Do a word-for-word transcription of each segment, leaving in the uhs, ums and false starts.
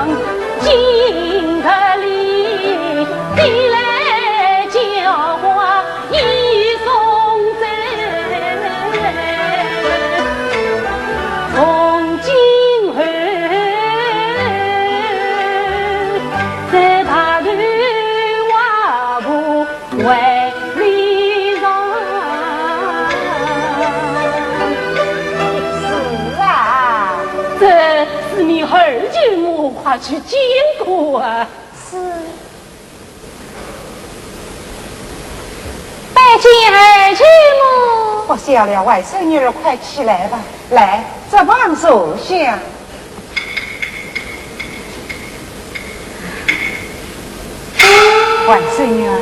是啊，这是你二舅母，快去见过啊。是。拜见二舅母。不小了，外甥女儿，快起来吧。来，这旁坐下。 外甥女儿，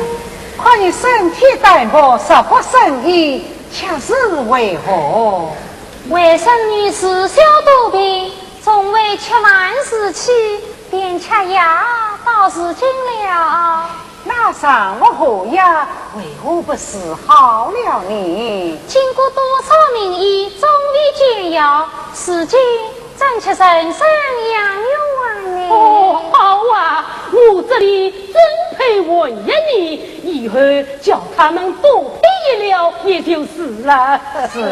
看你身体单薄，食不胜衣，却是为何？外甥女自小多病，从未吃饭食气，便吃药到如今了。那尚无何药，为何不治好了呢？经过多少名医，终未见效，如今 正吃人参养元丸呢。哦，好啊，我这里真配闻一问，以后叫他们多配一料也就是了。是。林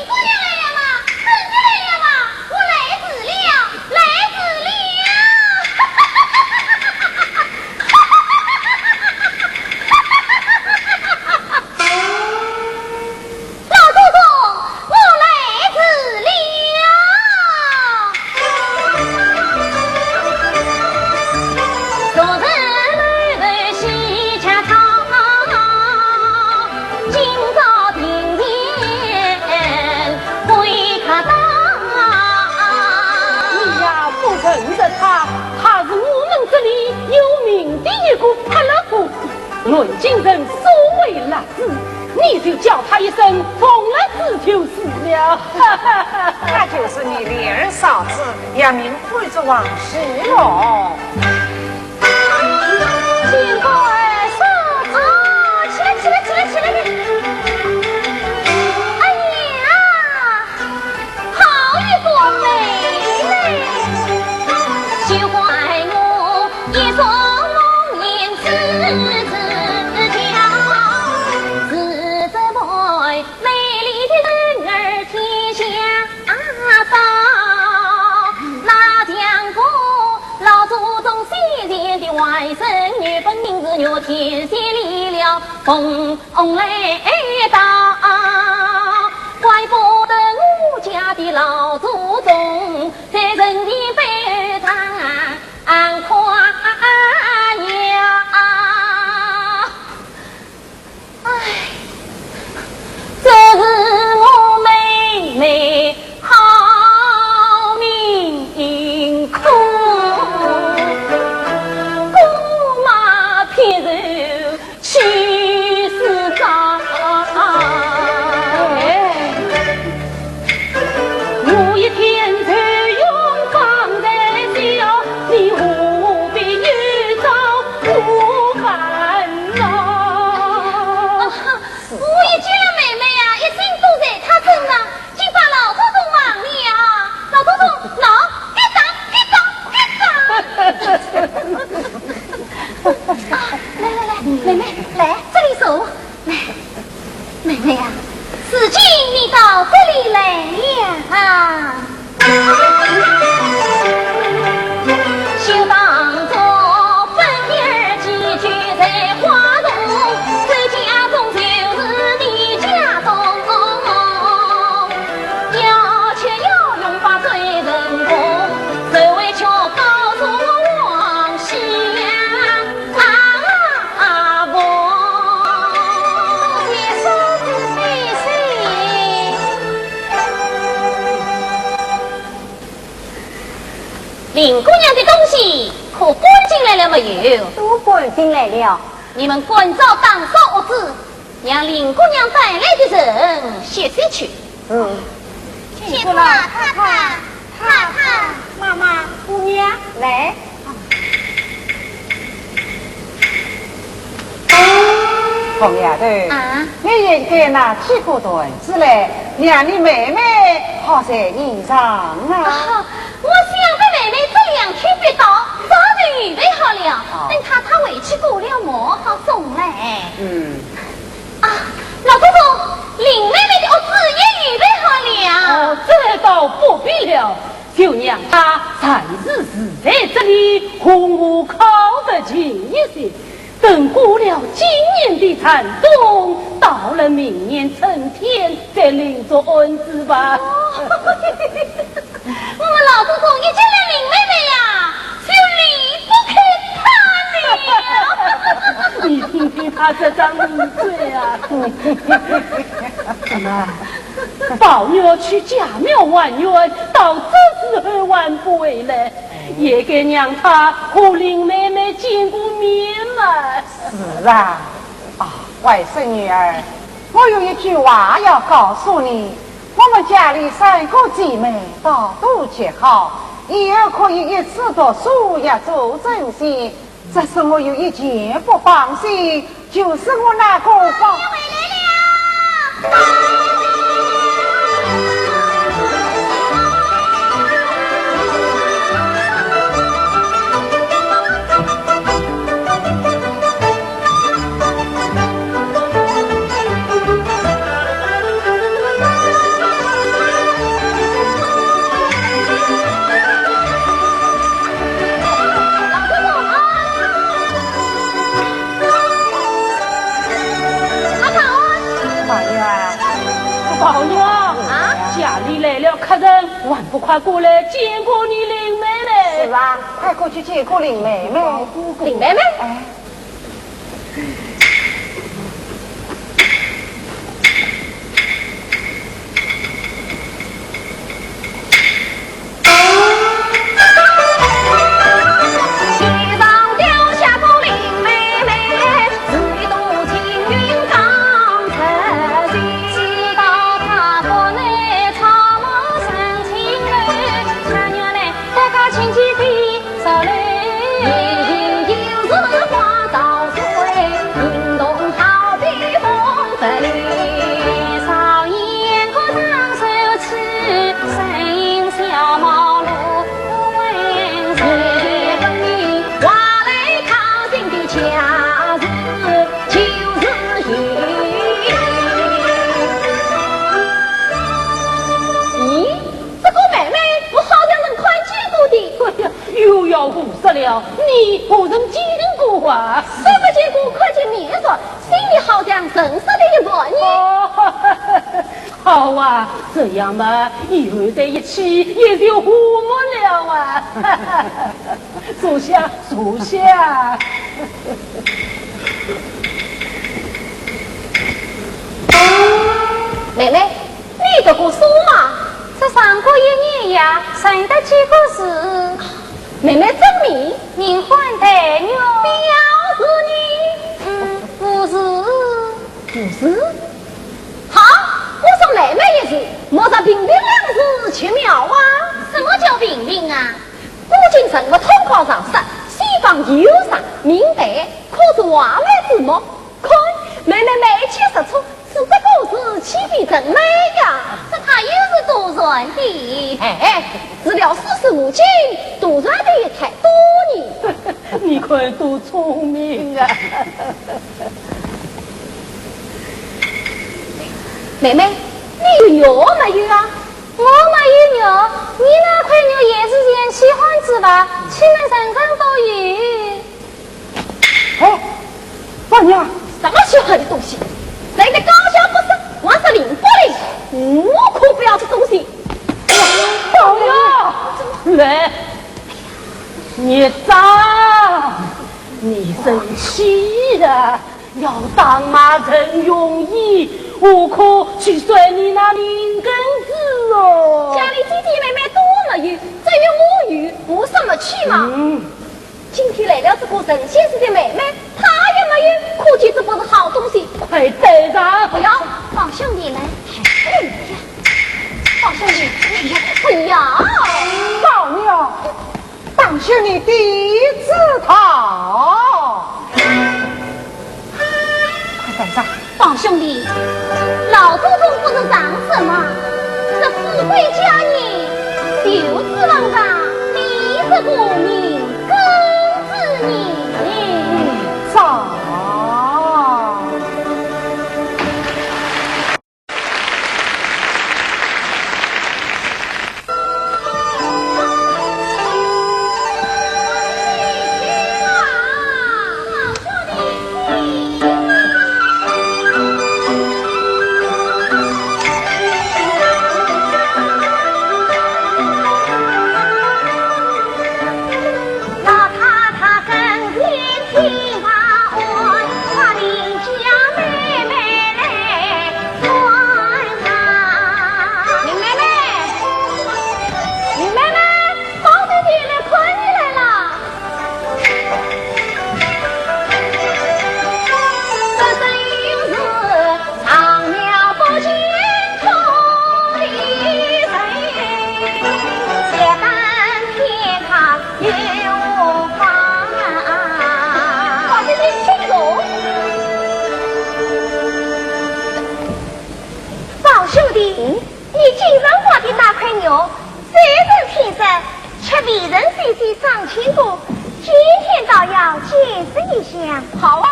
姑娘来了吗？二姐来了吗？我来迟了，来迟了。 老祖宗，我来迟了。昨日满头喜家草，今朝庭前会客到。你呀，不认得他，他是我们这里有名的一个泼辣子。 论今人所谓辣子，你就叫他一声疯辣子就是了。那就是你李二嫂子，杨明贵族王氏喽。见过二嫂子。哦，起来，起来，起来，起来。哎呀！ 好一个妹妹。休怪我一双红颜痴痴叫，是这位美丽的人儿天下宝。那像个老祖宗先前的外甥女，本名是玉天仙离了凤 红来到，怪不得我家的老祖宗在人间悲伤快呀。唉，这是我妹妹好命苦，姑妈偏受 气死哉！哎，我一片愁云放在笑，你何必又找苦烦恼？啊，我一见了妹妹呀，一心都在她身上，竟把老祖宗忘了啊！老祖宗，喏，别打，别打，别打！啊，来来来，妹妹，来这里坐。 妹妹呀，如今你到这里来了啊？啊，啊，林姑娘的东西可搬进来了没有？都搬进来了。你们关照打扫屋子，让林姑娘带来的人歇息去。 嗯。谢过老太太、太太、妈妈、姑娘，来。凤丫头，啊？你应该拿几个盹子来，让你妹妹好睡一上啊。啊，我想得妹妹这两天不暂时住在这里，和我靠得近一些。等过了今年的残冬，到了明年春天再另作安置吧。我们老祖宗已经连林妹妹呀，就离不开她了。你听听她这张理嘴啊！怎么？ 宝玉去贾庙还愿，到这时候还不回来，也该让他和林妹妹见个面嘛。是啊，啊，外甥女儿，我有一句话要告诉你，我们家里三个姐妹倒都极好，以后可以一起读书，也做针线， 只是我有一件不放心，就是我那个宝……宝玉回来了。宝玉啊，宝玉啊，啊？家里来了客人，还不快过来见过你林妹妹？是啊，快过去见过林妹妹。林妹妹？哎。咦，这个妹妹我好像曾看见过的。哎呀，又要胡说了，你何曾见过啊？虽不见过，看见面上，心里好像认识的一般呢。哦，好啊，这样嘛，以后在一起也就和睦了啊。坐下，坐下。妹妹， 你读过书吗？只上过一年呀，认得几个字。妹妹真名？名唤黛玉。表字呢？嗯，无字。无字？好，我送妹妹一字，莫若平平两字极妙啊。什么叫平平啊？古今人物通考常识，西方有啥名黛，可是画眉之目。看，妹妹眉间识出， 是这个字起笔真美呀。这怕又是杜撰的。哎，除了四书五经，杜撰的也太多呢。你看多聪明啊！妹妹，你有玉没有啊？我没有玉，你那块玉也是元气换子吧？岂能人人都有？ 哎，宝玉啊，什么稀罕的东西？人家高兴不是，还是灵不灵？我可不要这东西。宝玉啊，来，孽障，你生气了，要打骂人容易，何苦去摔你那灵根子哦？家里弟弟妹妹都没有，只有我有，我生什么气嘛？嗯。 今天来了这个神仙似的妹妹，她也没有，可见这不是好东西。快带上！不要，宝兄弟来。哎呀，宝兄弟，哎呀，不要！宝玉，当心你的指头。 快带上。宝兄弟，老祖宗不是常说吗？这富贵佳人，就指望着你这个命根子呢。走。美人姐姐张清波，今天倒要见识一下。好啊。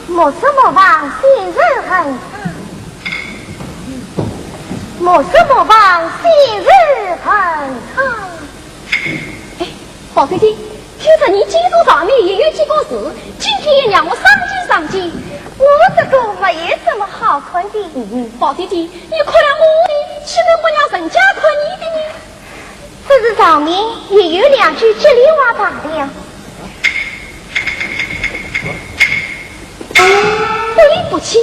莫失莫忘，心事很长。莫失莫忘，心事很长。哎，宝姐姐，听说你京都上面也有几个字，今天也让我赏鉴赏鉴。我这个没有什么好看的。嗯，宝姐姐，你看了我的，岂能不让人家看你的呢？这是上面也有两句吉利话罢了。不离不弃，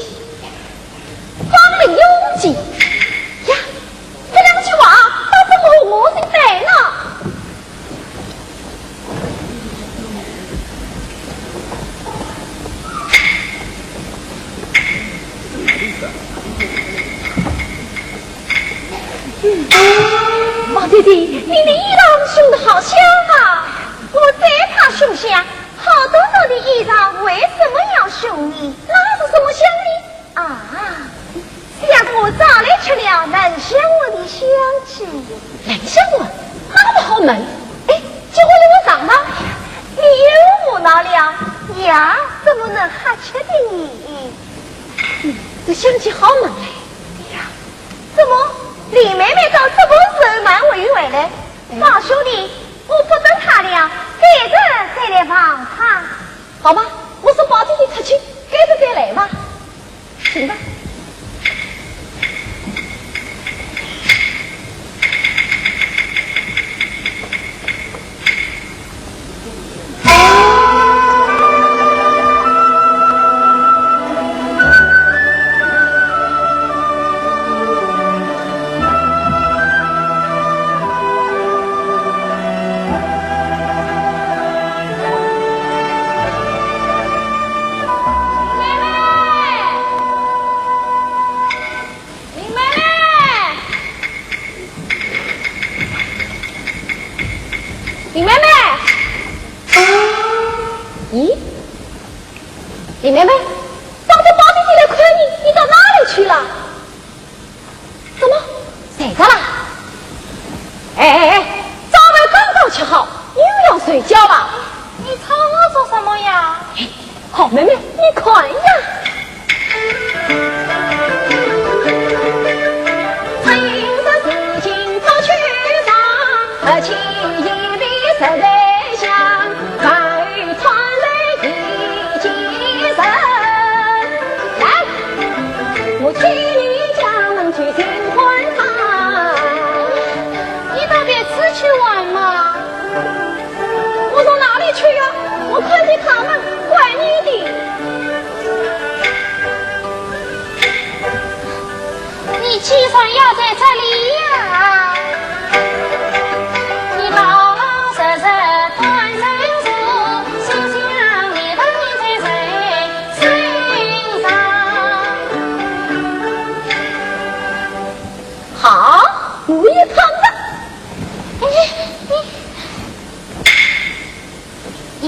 方能永继。呀，这两句话倒是我我心带呢。宝姐姐，你的衣裳绣得好香啊！我再怕绣香，好端端的衣裳为什么要绣呢？那是什么香呢？啊，想我早来吃了兰香丸的香气。兰香丸？那么好闻？哎，借我一闻尝尝。你又胡闹了，药怎么能瞎吃的呢？嗯，这香气好闻嘞。呀，怎么，林妹妹到这个时候还未回来？哎。宝兄弟，我不等她了，改日再来望她。好吧，我送宝姐姐出去，改日再来吧。 行吧。林妹妹，林妹妹，咦，林妹妹，刚才宝姐姐来看你，你到哪里去了？ 怎么，睡着了？哎哎哎，早饭刚刚吃好，又要睡觉了？你吵我做什么呀？好妹妹，你看呀。 你到别处去玩嘛。我到哪里去呀？我看见他们，怪你的。 你既然要在这里呀，你老老实实端正坐，休想你的人在谁身上。好，我也看看。哎，你，咦，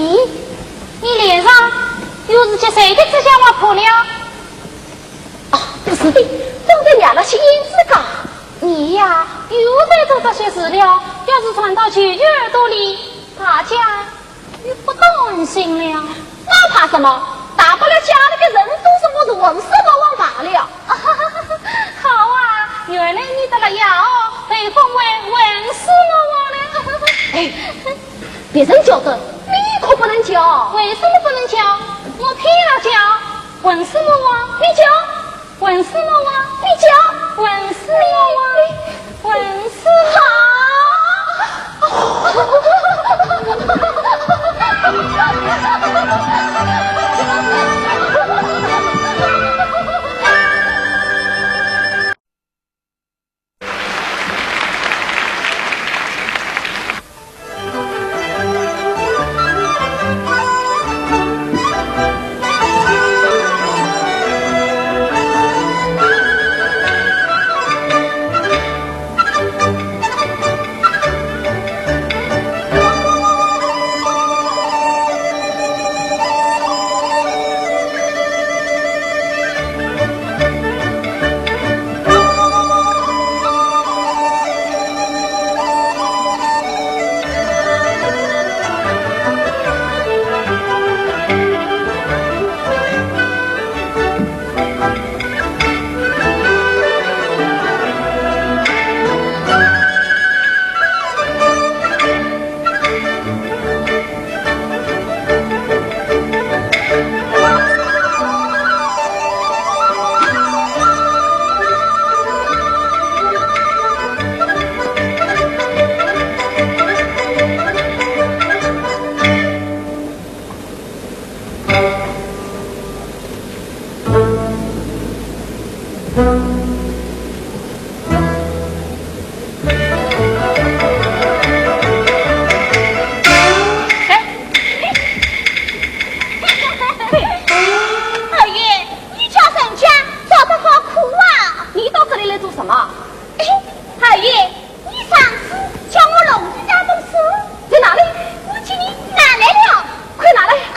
你脸上又是给谁的指甲划破了？ 哦，不是的，刚才染了些胭脂膏。你呀，又在做这些事了。要是传到舅舅耳朵里，大家又不当心了。那怕什么？大不了家里的人都是我是混世魔王罢了。好啊，原来你的了呀哦，被封为混世魔王了。哎，别人叫的，你可不能叫。为什么不能叫？我偏要叫。 混世魔王，你叫！混世魔王，你叫！混世魔王，混世……好！爷，你上次叫我弄一大本书，在哪里？我给你拿来了。快拿来。哎，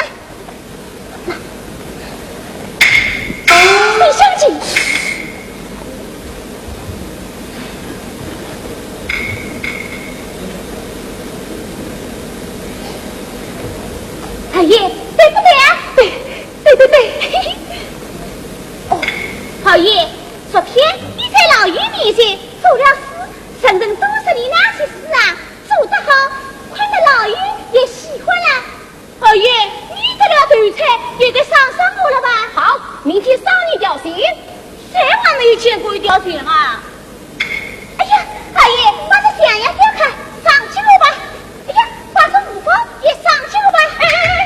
那，你相信？二爷，对不对啊？对，对，对，对。哦，二爷，昨天你在老爷面前做了诗，承认多少年那些诗啊，做得好，看得老爷也喜欢了。二爷，你得了头彩，也该赏赏我了吧？好，明天赏你条线。谁还没有见过一条线啊？哎呀，二爷，把这象牙雕刻赏给我吧。哎呀，把这五宝也赏给我吧。哎，哎，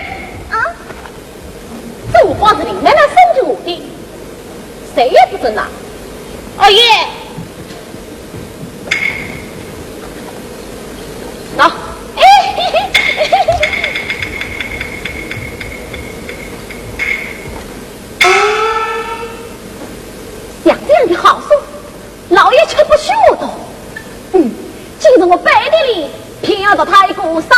哎，啊？这五宝是林奶奶送给我的，谁也不准拿。二爷，喏。哎，嘿嘿。像这样的好书，老爷却不许我读。嗯，今日我背地里偏要读他一个爽快。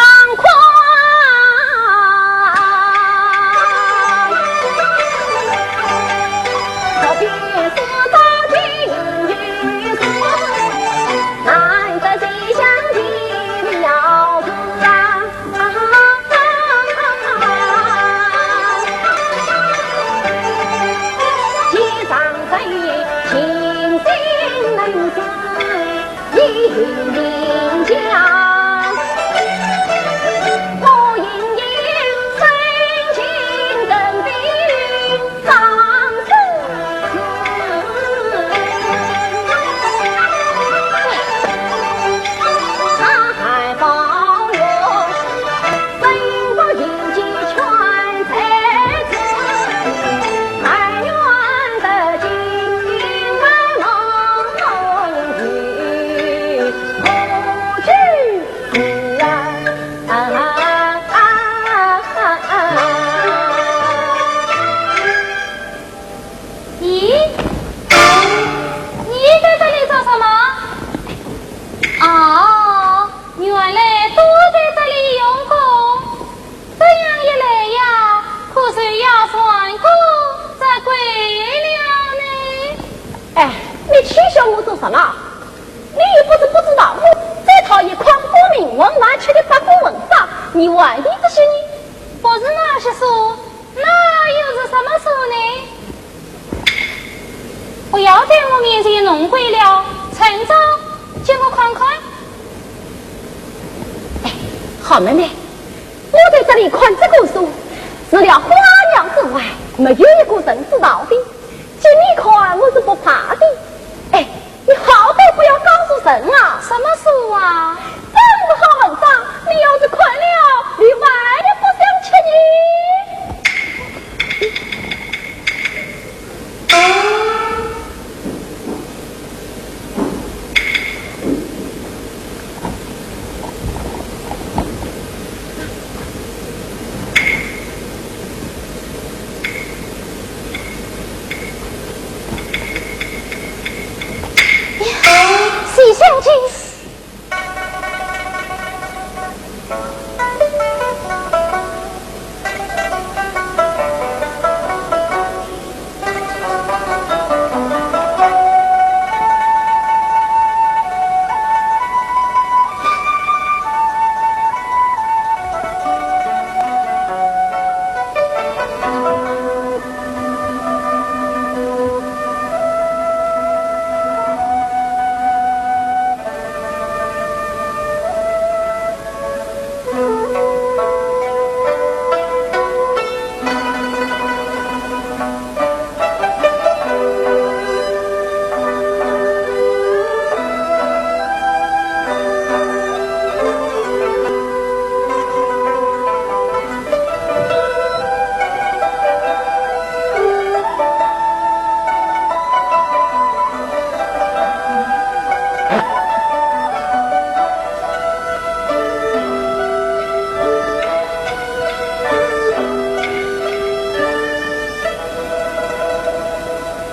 咦，你在这里做什么？哦，原来都在这里用功。这样一来呀，可是要成功才怪了呢。哎，你取笑我做什么？你又不是不知道，我最讨厌诓功名闻、乱七的八股文章，你还提这些呢？不是那些书，那又是什么书呢？不要在我面前弄鬼了，趁早给我看看。哎，好妹妹，我在这里看这个书，除了花样之外，没有一个人知道的。给你看，我是不怕的。哎，你好歹不要告诉人啊。什么书啊？这么好文章，你要是看了，你饭也不想吃呢。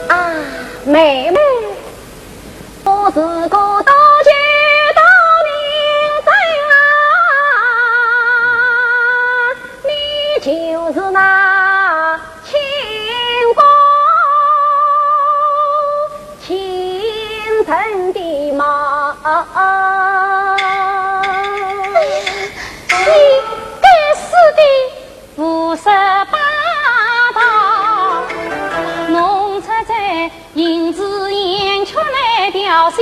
啊，妹妹，我是个大姐。的吗？你该死的无耻霸道，弄出这银子圆圈来吊销，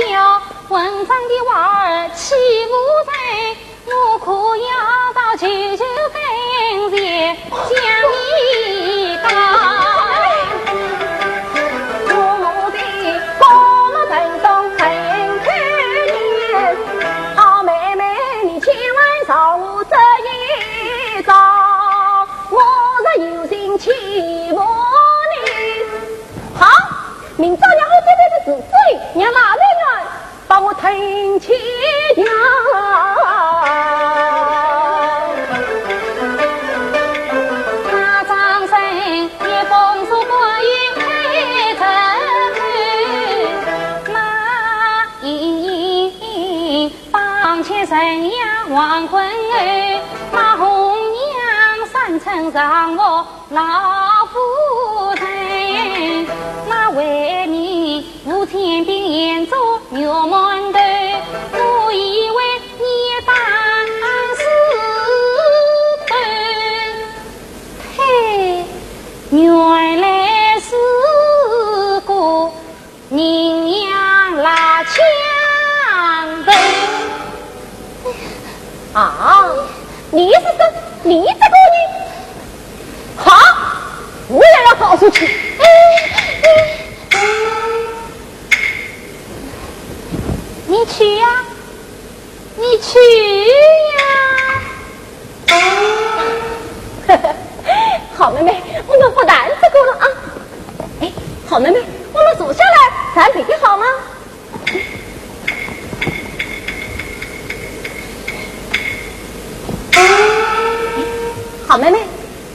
混账的娃儿欺负人，我可要到舅舅跟前 将你打。我的哥哥本当很可怜，好妹妹，你千万饶我这一遭，我若有心欺负你。好，明朝让我爹爹的自己，让老太太 把我吞吃掉。那张生一封书过一开着，那一方前人呀黄昏后，那红娘三春上我 老夫人，那为你无钱的眼珠圆满头，我以为你当是笨，嘿，原来是个 名扬拉枪的。啊，你是说你这个人？好，我也要告诉你。你去呀， 你去呀。好妹妹，我们不谈这个了啊。哎，好妹妹，我们坐下来谈别的好吗？好妹妹，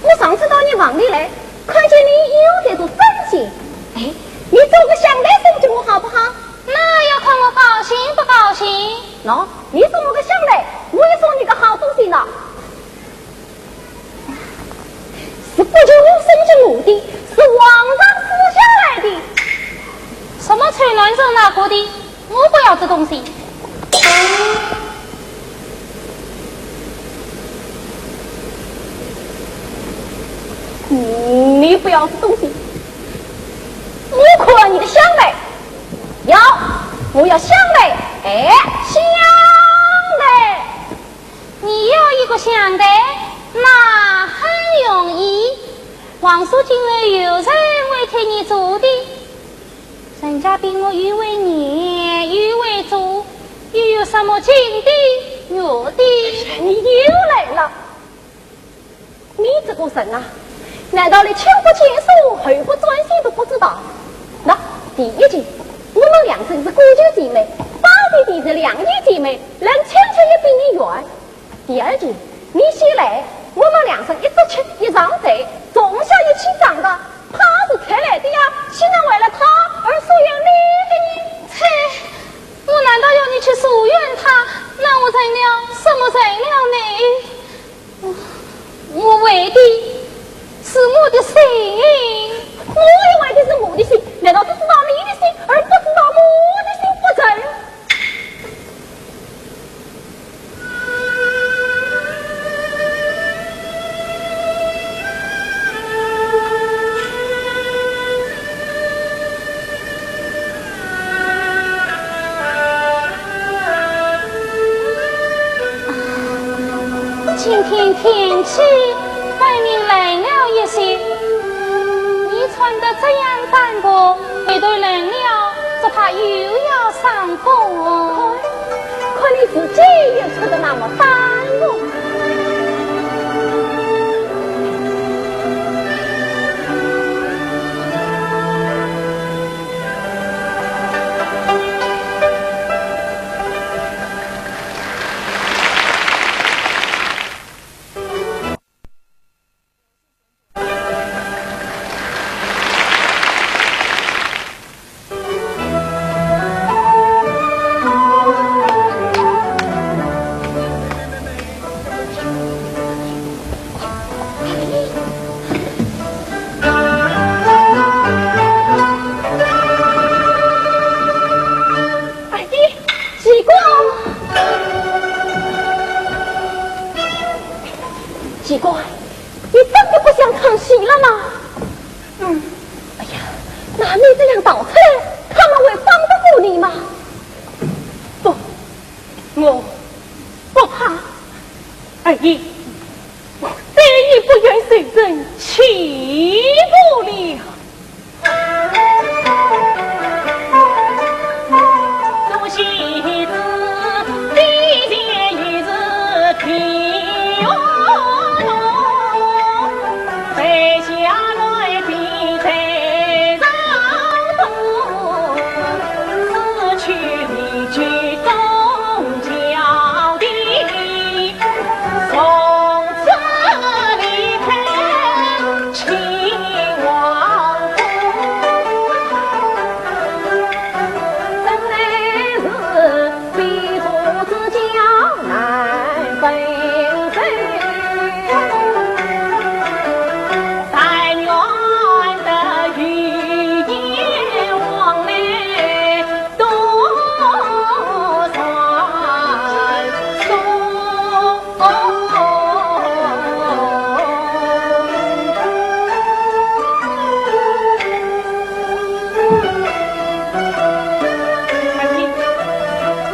我上次到你房里来，看见你又在做针线。哎，你做个香袋送给我好不好？ 那要看我高兴不高兴。喏，你送我个香袋，我也送你个好东西呢。是国舅送给我的，是皇上赐下来的。什么吹牛说那个的？我不要这东西。你不要这东西，我可要你的香袋。 要，我要香袋，哎，香袋。你要一个香袋，那很容易。皇叔今后有人会替你做的，人家比我又会念，又会做，又有什么近的、远的。哎呀，你又来了。 你这个人啊，难道连亲不亲疏、后不转身都不知道？那第一件，我们两人是姑舅姐妹，宝弟弟是两姨姐妹，论亲戚也比你远。第二件，你先来，我们两人一直吃一床睡，从小一起长大，他是才来的呀，岂能为了他而疏远你的呢？切，我难道要你去疏远他？那我成了什么人了呢？ 我，我为的是我的性命。我也为的是我的性，难道只知道你的性，而不知道我的性不成？ 今天天气分明冷了一些，你穿得这样单薄，回头冷了，只怕又要伤风。看，看你自己也穿得那么单薄。奇怪，你真的不想唱戏了吗？嗯。哎呀，那你这样逃出来，他们会放得过你吗？不，我不怕。二爷，我再也不愿受人欺负了。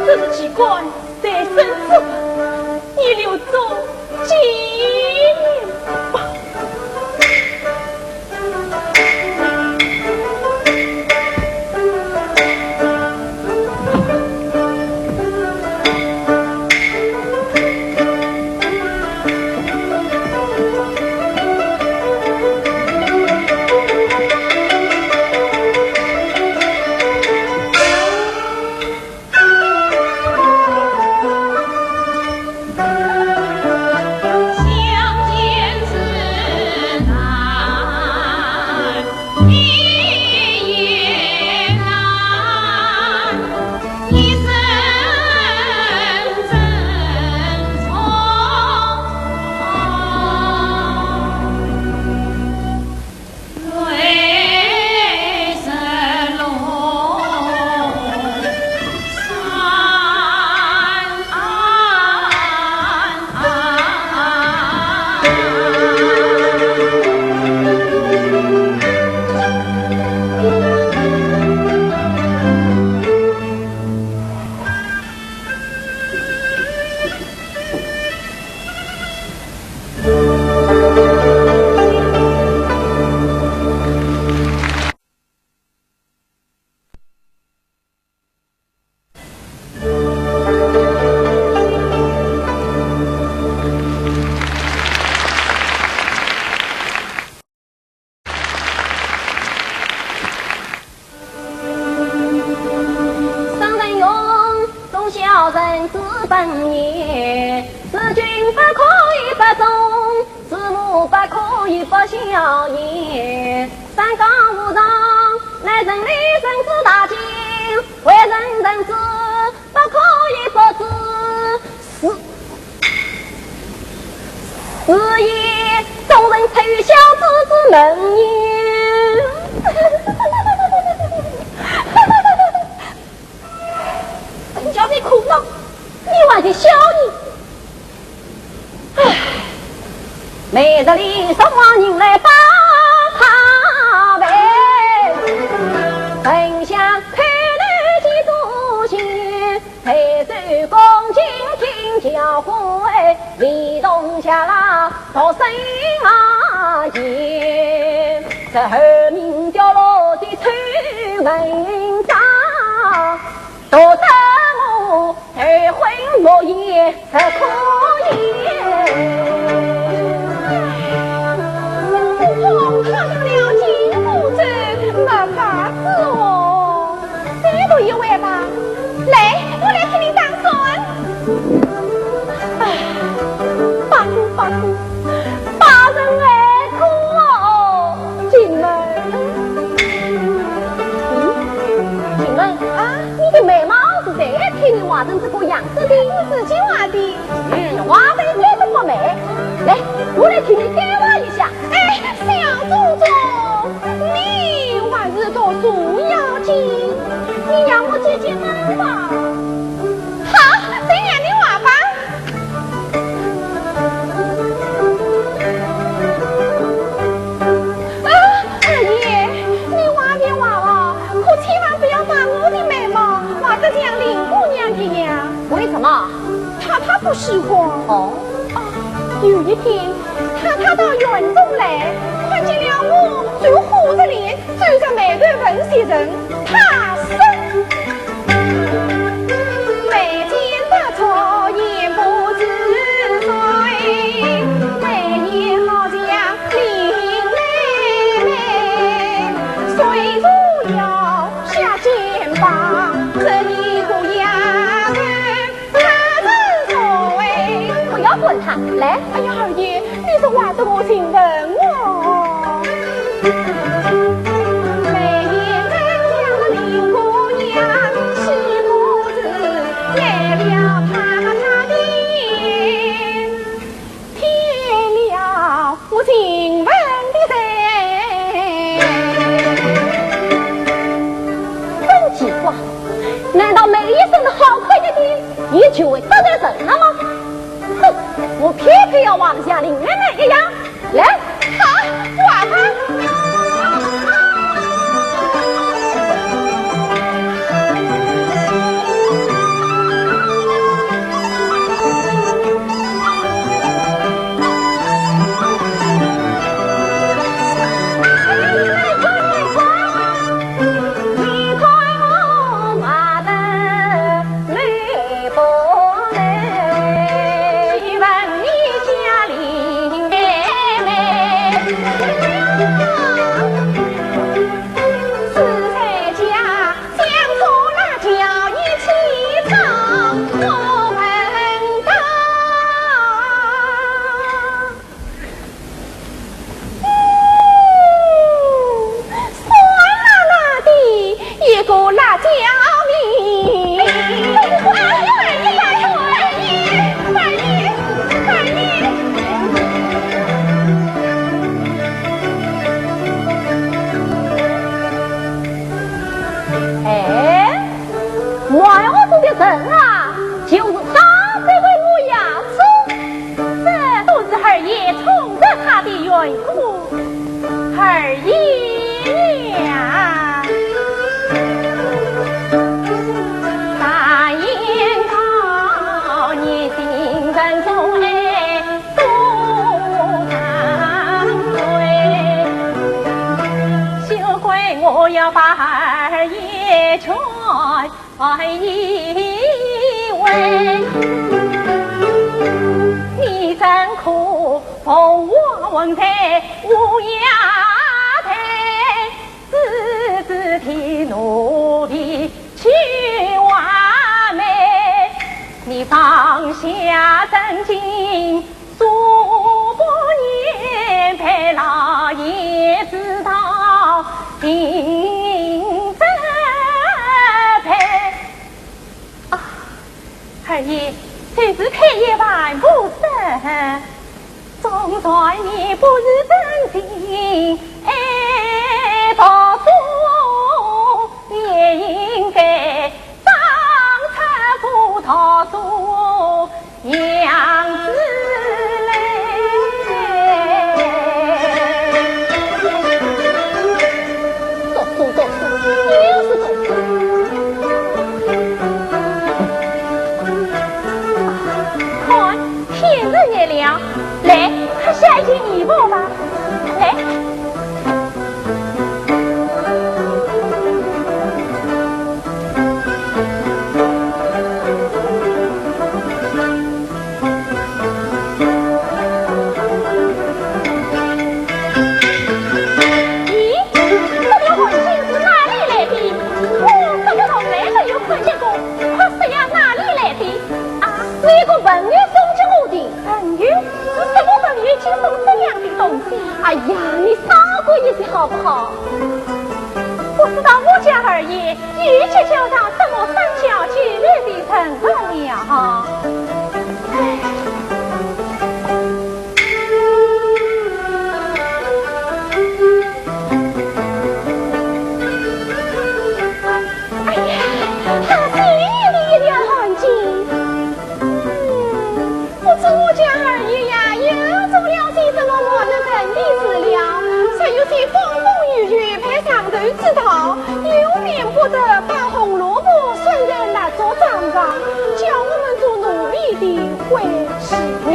这是机关在身之物，你留作纪念吧。张仁勇，忠孝仁之本也，事君不可以不忠，事母不可以不孝也。三纲五常，乃人类人之大忌，为人人之 不可以不知。是，是也，忠人出于孝子之门也。人家在苦恼，你还在笑呢。 唉，每日里送往人来把他喂，焚香叩头几炷香，抬手恭敬听教诲，礼动下拉读圣阿言，这后面掉落的丑文章，读得我 头昏目眩，头昏目眩。不过看了金箍咒，没法子哦。再读一回吧。来，我来替你打算。哎，八姑，八姑，八人爱苦哦。进门。嗯，进门啊，你的眉毛是谁替你画成这个样子的？我自己画的。 嗯，画得一点都不美。来，我来替你改画一下。哎，小祖宗，你还是读书要紧，你让我解解闷吧。好，谁让你画吧？为什么？太太不喜欢。哦。啊，有一天，太太到园中来，看见了我，就火着脸，走着眉头问袭人，她说：眉间不错，眼不知水，眉眼好像林妹妹，水如月下肩膀，这一个丫头 他是谁？不要管他，来。哎呀，二爷，你是话得我情问我。眉眼能像林姑娘，岂不是害了他的眼，添了 我情问的人。真奇怪，难道眉眼生得好看一点，也就会得罪人了吗？哼，我偏偏要画得像林妹妹一样。来，好，画吧。 嗯，酸辣辣的一个辣椒面。哎，二爷，二爷，二爷，二爷。哎， 卖花灯的人啊，就是刚才的模样子。这都是二爷冲着他的缘故，二爷呀。常言道，你心人总爱多谈对，休怪我要把二爷劝。 哎，一位，你怎可奉我混在乌鸦台，私自替奴婢去画眉？你放下真情， 说不言，被老爷知道，定责备。啊，二爷，这是太爷万不赦。总算你不是真心爱读书， 也应该当初不读书娘子泪。读书，读书，又是读书。看，天日热了，来，快下一件衣服吧。来。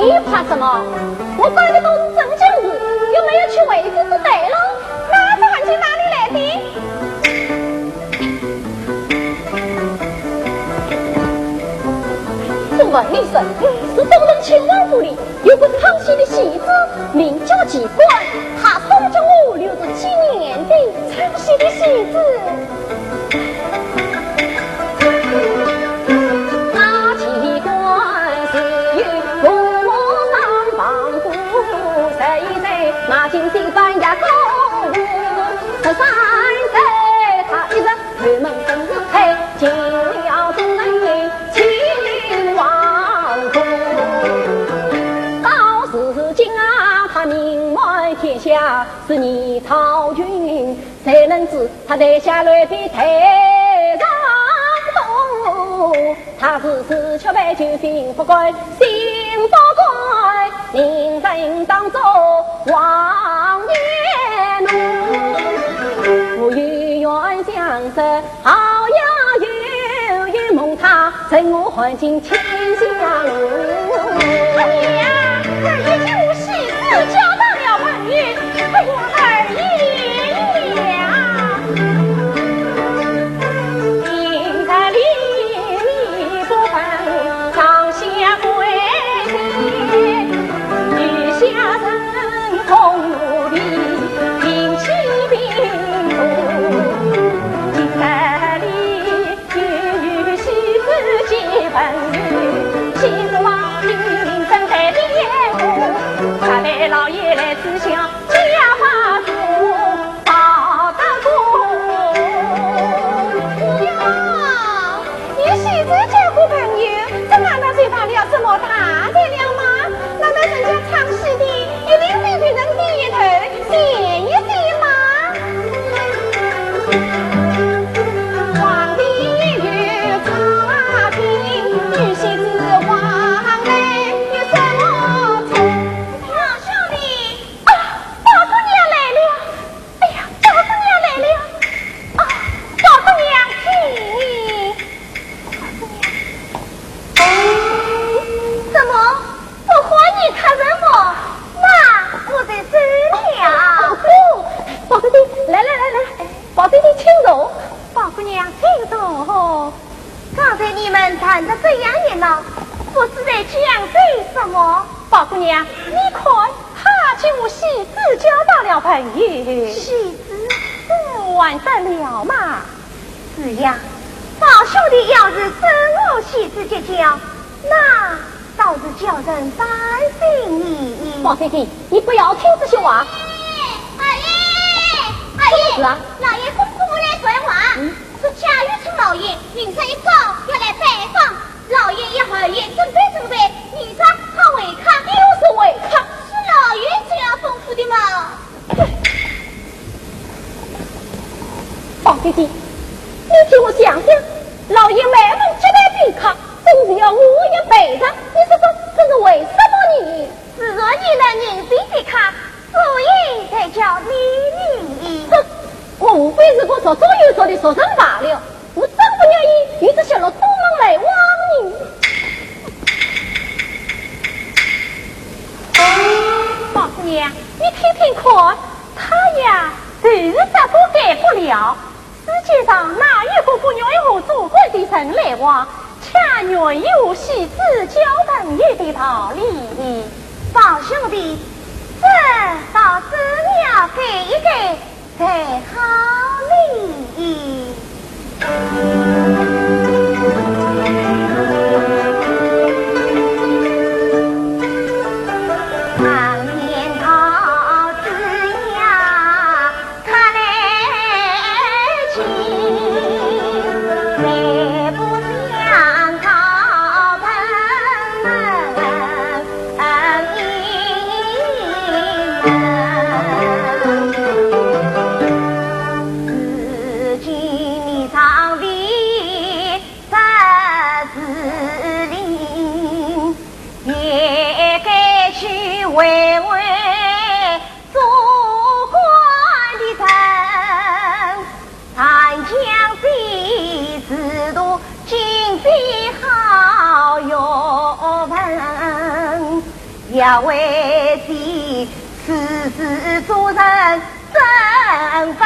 你怕什么？我管的都是正经事，又没有去为非作歹了。那这汗巾哪里来的？我问你是，是东城亲王府里有个唱戏的戏子，名叫季官，他送给我留作纪念的。唱戏的戏子？ 哎呀，二爷，这个戏子交到了朋友。哎呀，二爷呀！哟，你戏子交个朋友，这难道就犯了什么大罪了吗？难道人家唱戏的一定非对人低一头，贱一些吗？老兄弟，啊，宝姑娘来了。 哎呀，宝姑娘来了。啊，宝姑娘，请。哎，怎么，不欢迎客人么？妈，我在这里啊。哦，宝弟弟，来来来来，宝弟弟请坐。宝姑娘请坐。刚才你们谈得这样热闹，不知在讲些什么？宝姑娘，你看， 他给我戏子交到了朋友。戏子？这还得了嘛？是呀，宝兄弟要是真和戏子结交，那倒是叫人欢喜呢。宝弟弟，你不要听这些话。二爷，二爷，什么事啊？老爷吩咐我来传话，嗯？说贾雨村老爷明日一早要来拜访， 老爷要二爷准备准备，明朝好会客。又是会客？是老爷这样吩咐的嘛。宝弟弟，你替我想想，老爷满门接待宾客，总是要我也陪着，你说说，这是为什么呢？自然你能迎接宾客， 所以才叫你呢。哼，我无非是个左左右右的俗人罢了，我真不愿意与这些人多门来往呢。宝姑娘，你听听看，他呀，就是这个改不了。 世界上哪有个不愿意和做官的人来往，恰愿意和戏子交朋友的道理？宝兄弟，这倒真要改一改才好哩。要为的事事做人真分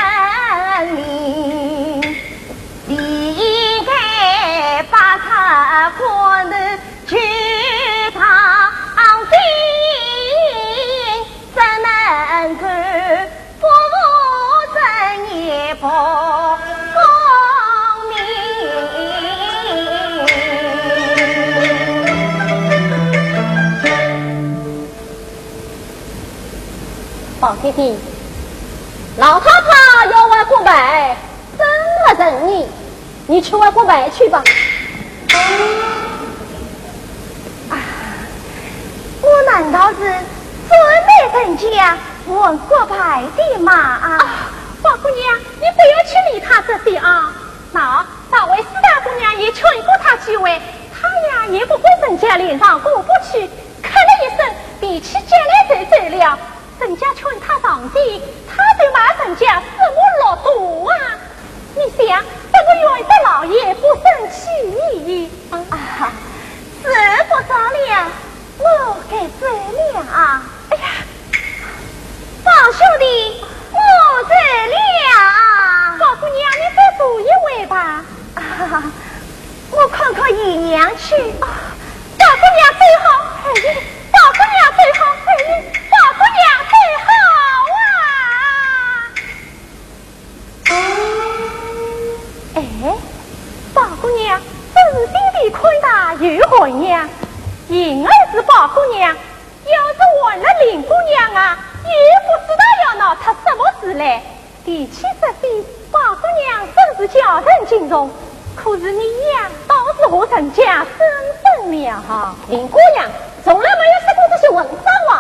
明，理应该把他关的去当心，怎能够不服正也不公明。宝弟弟，老太太要问过门，真不承认，你去问过门去吧。啊，我难道是专门人家问过牌的吗？啊，宝姑娘，你不要去理他这些啊。那上回四大姑娘也劝过他几回，他呀也不过人家脸上过不去，咳了一声，提起脚来就走了。人家劝他上前，他就骂人家什么禄蠹啊！你想，这个袁大老爷不生气？啊，时不早了，我该走了啊。哎呀，宝兄弟，我走了。宝姑娘，你再坐一会吧。啊，我看看姨娘去。啊，宝姑娘走好。哎，宝姑娘走好。哎，宝姑娘走好啊。 哎，宝姑娘，真是心地宽大又贤良。幸而是宝姑娘，要是换了林姑娘啊，也不知道要闹出什么事来。提起这些，宝姑娘真是叫人敬重。可是你呀，倒是和人家争争了哈。林姑娘从来没有说过这些混账话。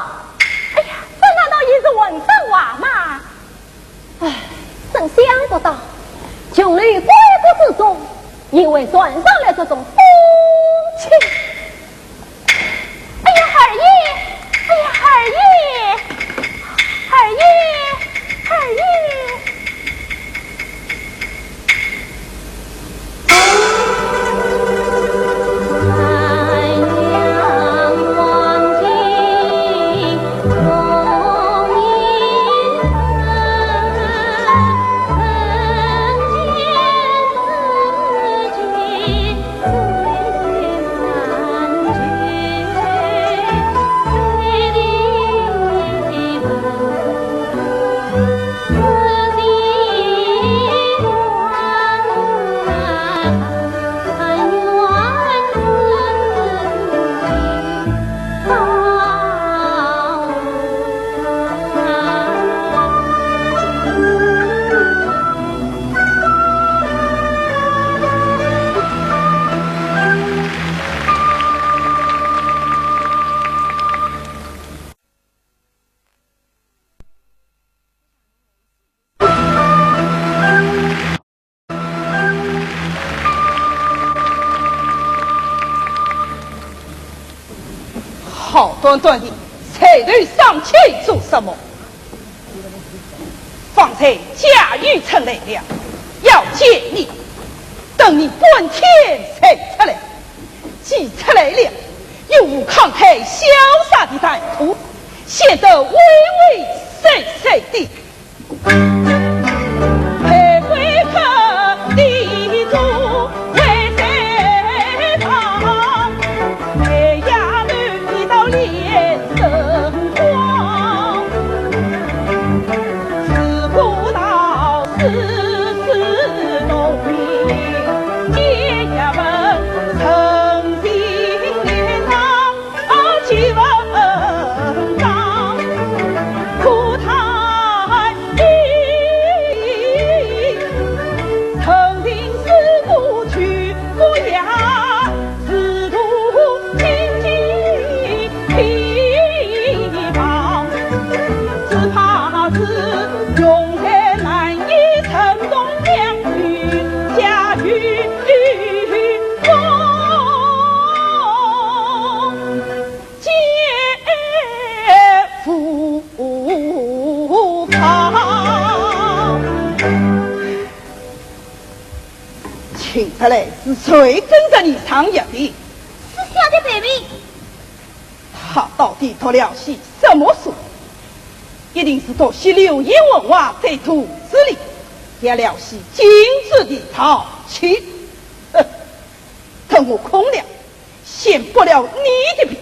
哎呀，这难道也是混账话吗？ 唉，真想不到，琼楼闺阁之中，竟会传上来这种风气。哎呀，二爷！哎呀，二爷！二爷！二爷！ 好端端的，抬头丧气做什么？方才贾雨村来了，要见你，等你半天才出来。既出来了，又无慷慨潇洒的谈吐，显得畏畏缩缩的。 请出来，是谁跟着你上药店？是小的妹妹。他到底读了些什么书？一定是读些流言问话在肚子里，要了些禁制的道情。哼，等我空了，先剥了你的皮，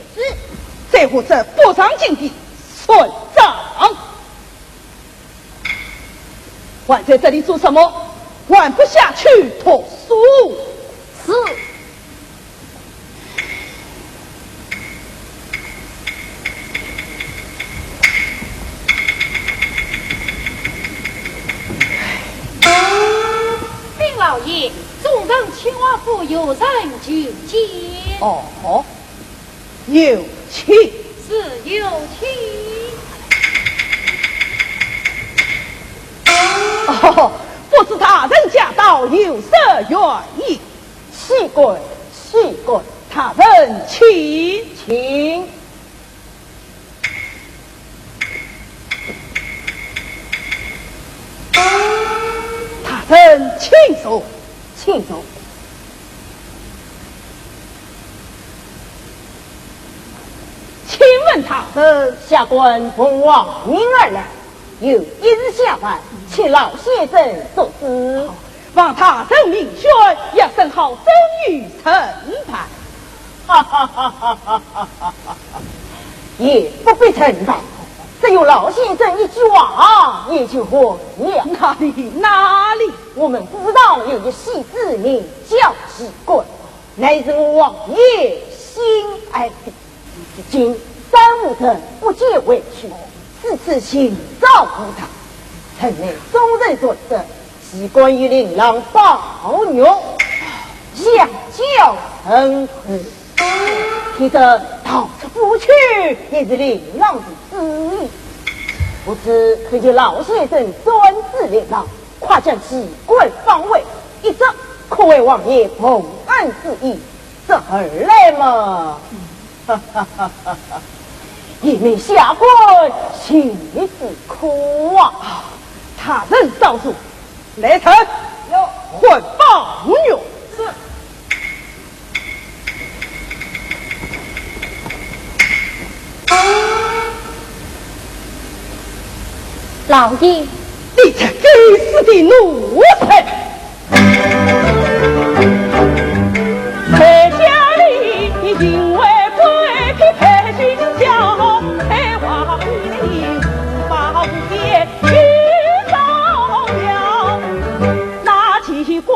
再和这不上进的算账。 还在这里做什么？还不下去读书？是。禀老爷，众人请王府有人求见。哦， 有请。是，有请。哦，不知大人驾到，有何远迎？岂敢，岂敢。大人请。请。大人请坐。请坐。 请问大人。下官奉王命而来，有一事下办，请老先生做主。望大人明宣，要审好真与真吧。哈哈哈哈哈哈！也不必陈办，只有老先生一句话，也就完了。哪里，哪里？我们府上有一戏子名叫许官， 乃是我王爷心爱的，如今三五日不见回去，四处寻找无他，城内众人说是许官与令郎宝玉相交甚厚，听说逃出府去也是令郎的主意。不知可有老先生专制令郎， 快将许官放回，一则可为王爷报恩之意，这二来嘛，哈哈哈哈哈，也命下官情之苦啊。大人稍坐，来人，有。唤宝玉。是。 老爷。你这该死的奴才！在家里行为乖僻，配军校，配王爷无法无天，去造谣。那岂敢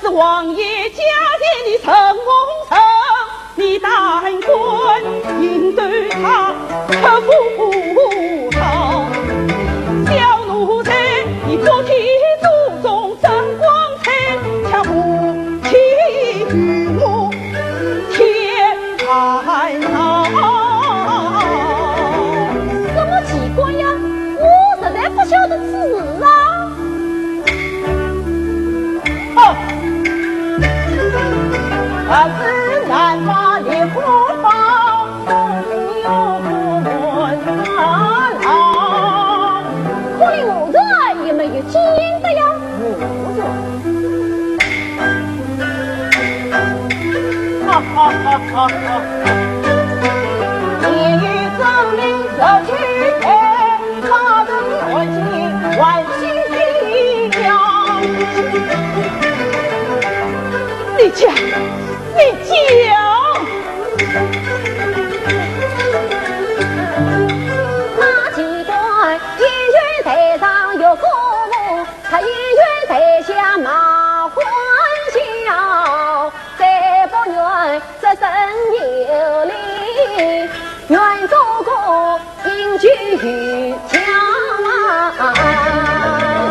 是王爷家前的陈洪生？ 你胆敢硬对他出府逃？小奴才，你不提祖宗真光彩，却不提与我添烦恼。什么奇怪呀？我实在不晓得此事啊。 可怜奴才也没有见得呀。奴才。 你讲，你讲。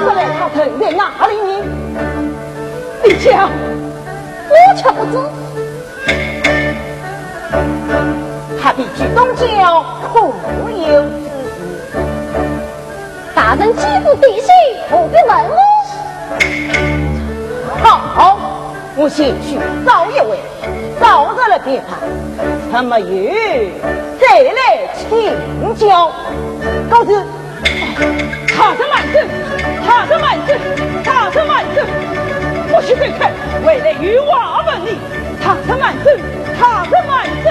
说来他人在哪里呢？你讲，我却不知。他必居东郊，可有此事？ 大人既知地形，何必问我？好，我前去找一回，找着了便罢，若没有，再来请教。告辞。大人慢走，大人慢走，大人慢走，不许走开，回来有话问你。大人慢走，大人慢走。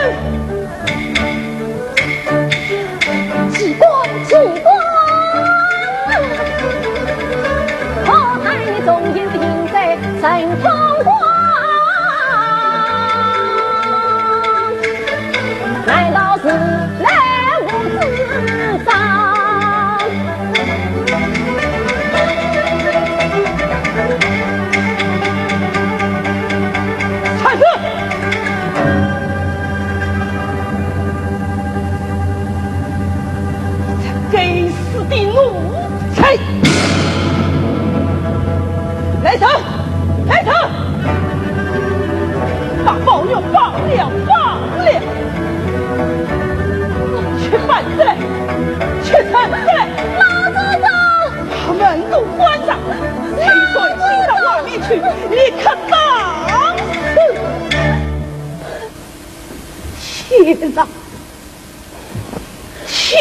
天哪！天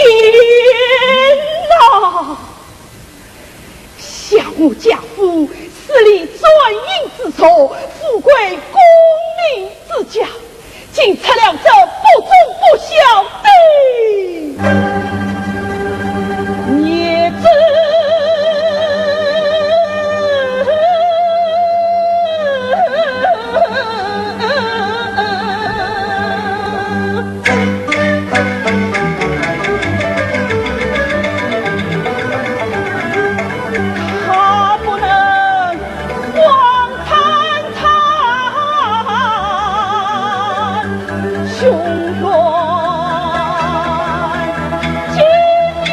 哪！想我家父死里转阴之初，富贵功名之家，竟出了这不忠不孝的孽子。 他不能光看他胸怀金银。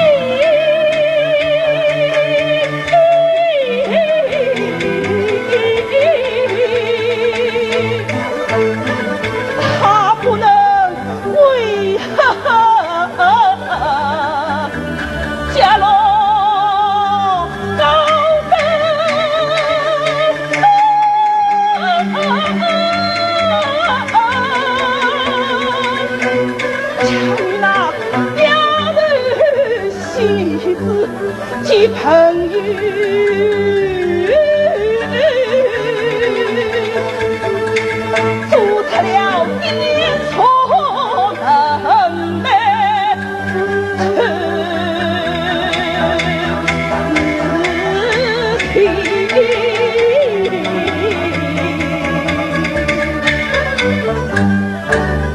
他不能为家老高登。家里那丫头 戏子及朋友，做出了一错人的事情。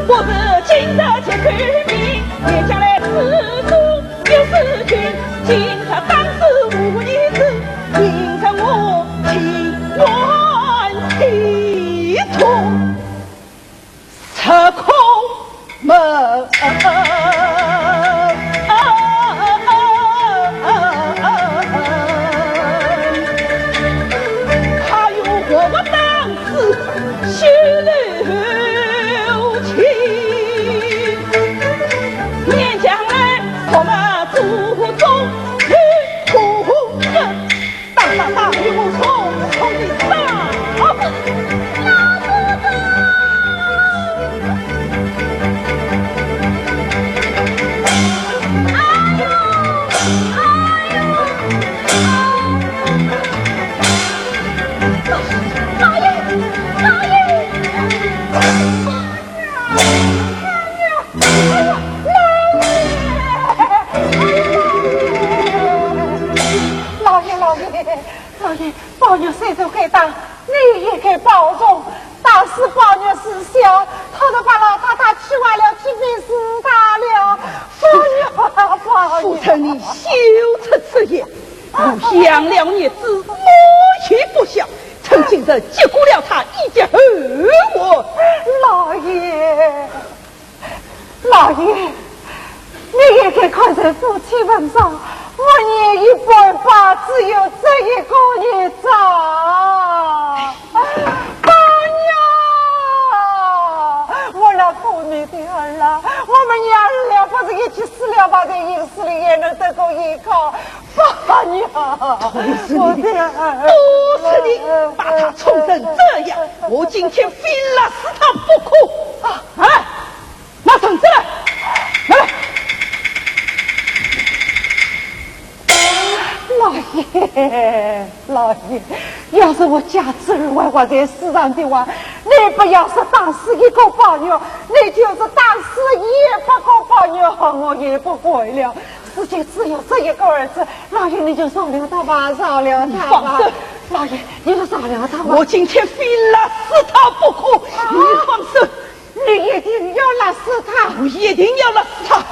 不是今朝结口面，也将来世中有事情，今朝当时无意思，今朝我情愿气痛，吃苦闷。 他又何不当时休留情，勉强来我们祖宗与父。当当当，与我重重地打。老祖宗！ 哎呦，哎呦，老爷，老爷，哎呀，哎呀，老爷，哎呀，老爷，老爷，老爷，宝玉虽然该打，你也该保重。 打死宝玉是小，他都把老太太气坏了，气病死他了。宝玉啊，宝玉！夫人，你休出此言。我养了孽子，我也不孝，趁今日结果了他，以绝后患。老爷， 老爷，你也该看在夫妻份上，我年已半百，只有这一个孽障。哎呀，我那苦命的儿啊，我们娘儿俩不是一起死了吧，在阴司里也能得个依靠。 哎呀，我的儿！都是你把他宠成这样，我今天非勒死他不可！啊，哎，拿绳子来，来，来。老爷，老爷，要是我家侄儿还活在世上的话，你不要说打死一个宝玉，你就是打死一百个宝玉，我也不管了。 世间只有这一个儿子，老爷你就饶了他吧，饶了他吧。你放手！老爷，你就饶了他吧。我今天非勒死他不可！你放手！你一定要勒死他！我一定要勒死他！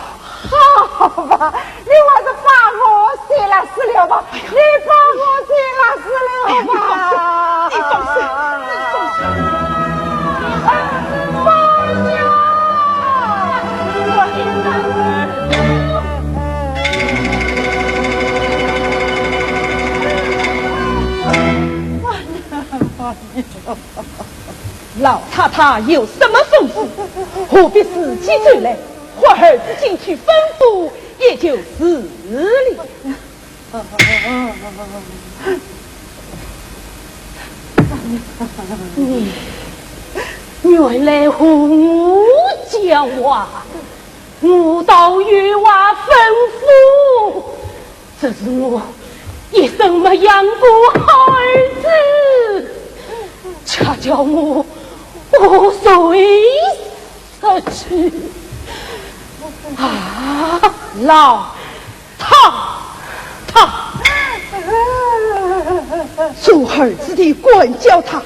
好吧，你还是把我先勒死了吧，你把我先勒死了吧。哎呀，你放手！你放手！你放手！哎呀，我的男儿！ 老太太有什么吩咐？何必自己走来？唤儿子进去吩咐，也就是了。你原来胡家话，我倒有话吩咐。这是我一生没养过好儿子，恰叫我无罪。 出去。啊，老太太，做儿子的管教他，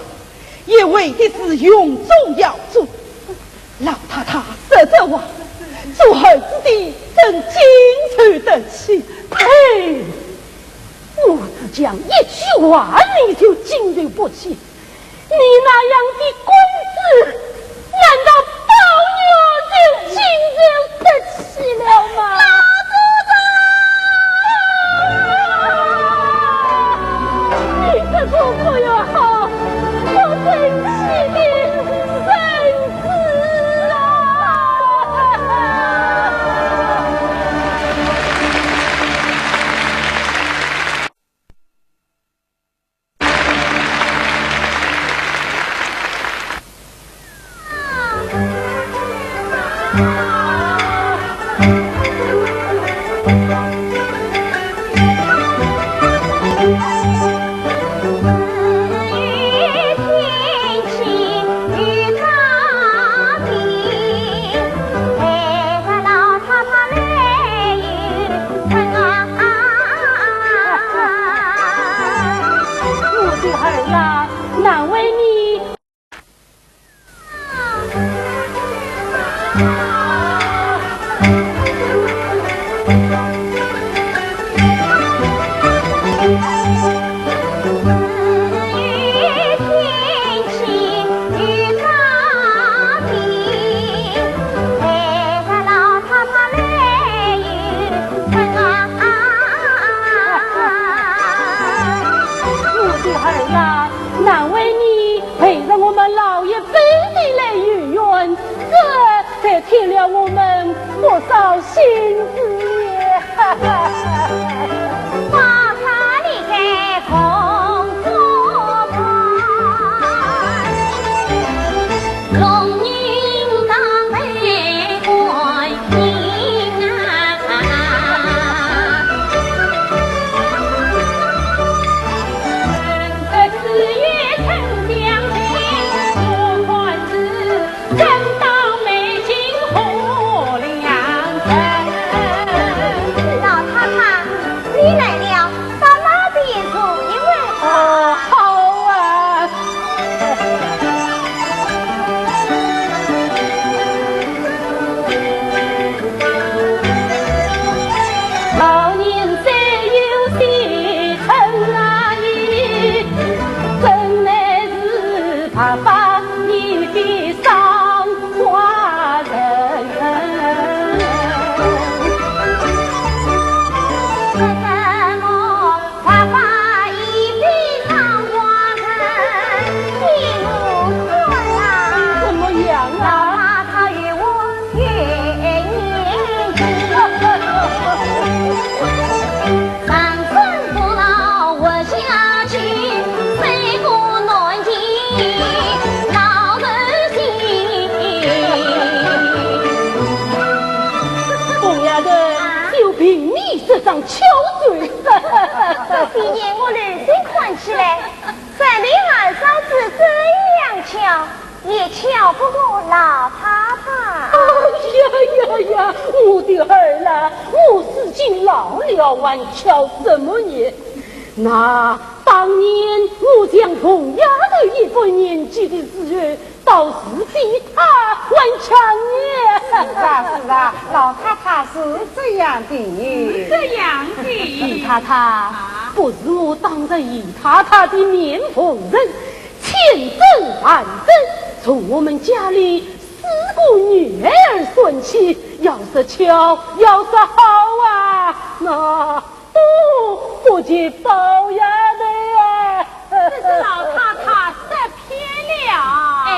也为的是荣宗耀祖。老太太说这话，做儿子的怎经受得起？呸！我只讲一句话，你就经受不起。 你那样的棍子，难道宝玉就经受得起了吗？老祖宗！你这个不要好，不争气的孙子啊！我的儿啊，难为你。 我的儿啊，难为你陪着我们老一辈的来游园，这才添了我们不少心思呢。老太太，你来了，到那边坐一会。哦，好啊。 怎么样啊？凤丫头，就凭你这张巧嘴。这些年我留心看起来， 分明二嫂子真样巧，也巧不过老太太。哎呀呀呀，我的儿啦，我如今老了，还巧什么呢？那当年我将凤丫头一般年纪的时候， 倒是比她还强呢。是啊，是啊，老太太是这样的。是这样的。姨太太，啊？不是我当着姨太太的面奉承，千真万真，从我们家里四个女儿算起，要说巧，要说好啊，那 都不及宝丫头啊。这是老太太说偏了。哎，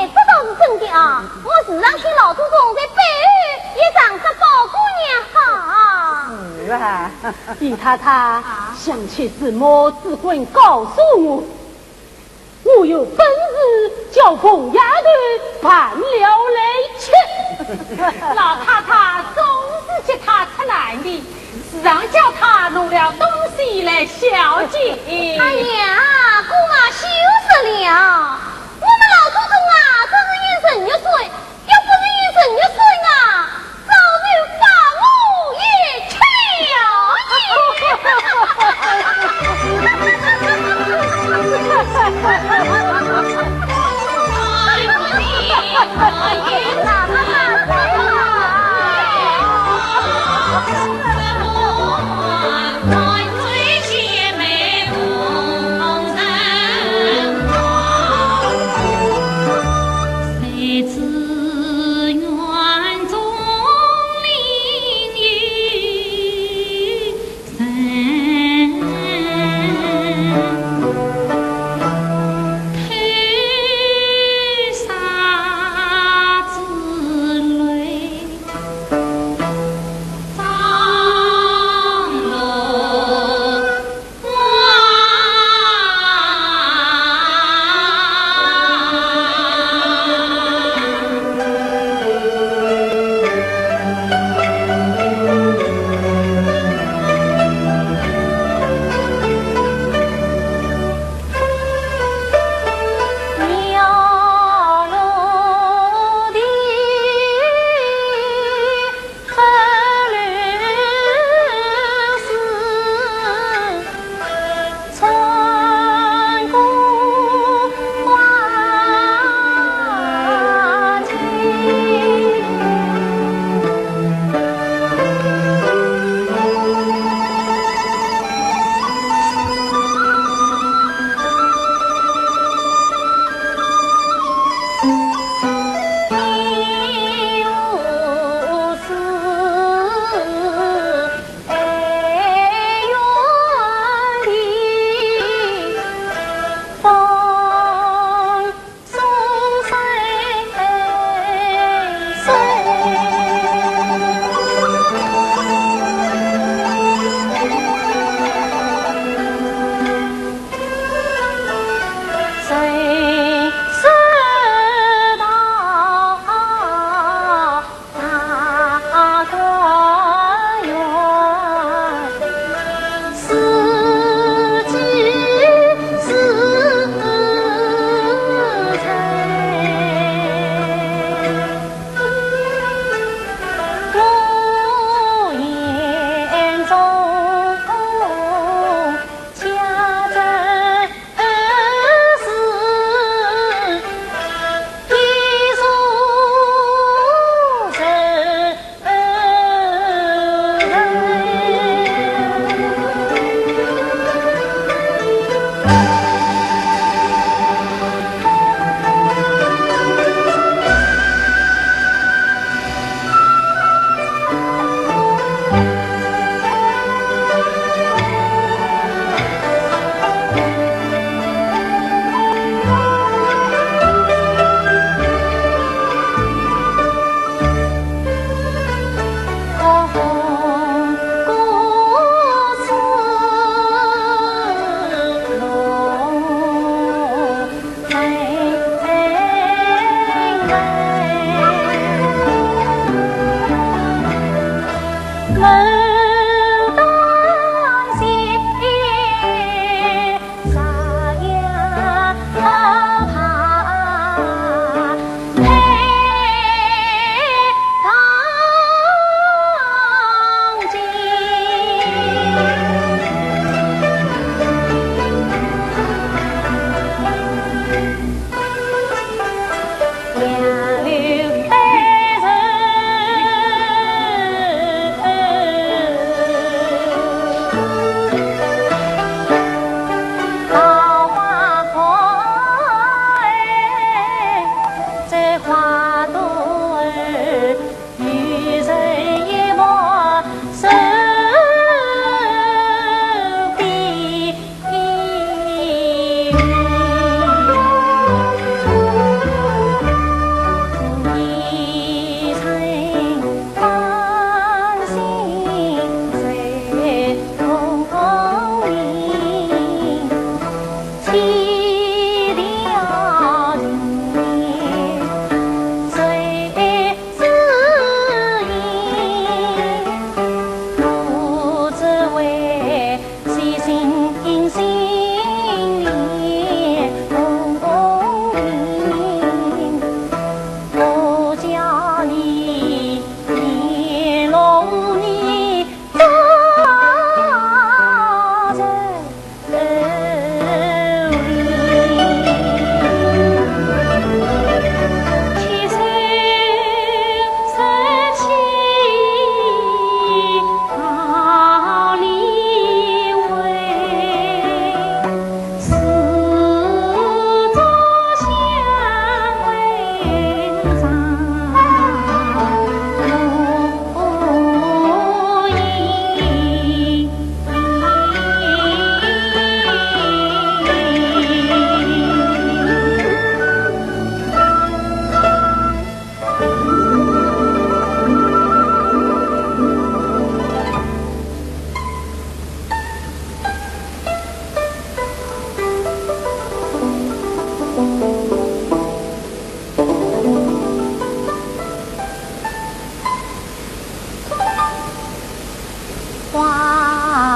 这倒是真的啊，我时常听老祖宗在背后也常说宝姑娘好。是啊。姨太太，啊？想起什么，只管告诉我。 我有本事叫凤丫头办了来吃。老太太总是接他出来的，时常叫他弄了东西来孝敬。哎呀，姑妈休说了，我们老祖宗啊，真是有仁义。 要不是有人要说啊，早就把我也吃了耶。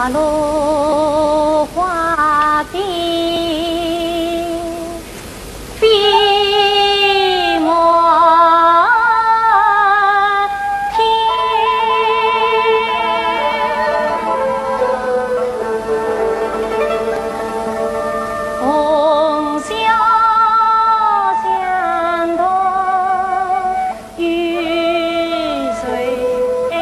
落花飞，飞满天。红袖香动 雨水淋。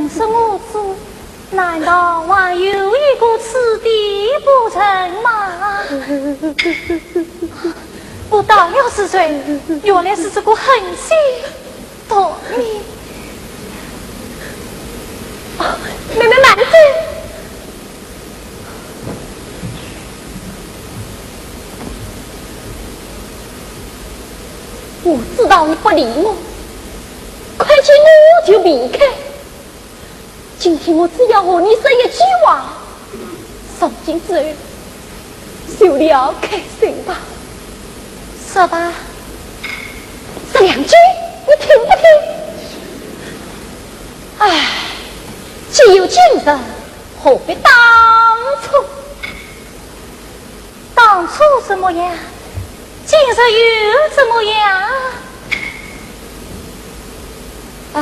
是我做，难道还有一个此地不成吗？我到底是谁？原来是这个狠心毒女。啊，妹妹慢走。我知道你不理我，看见我就避开。 今天我只要和你说一句话，从今之后，就了开心吧。说吧。说两句，你听不听？唉，既有今日，何必当初？当初怎么样？ 今日又怎么样？唉。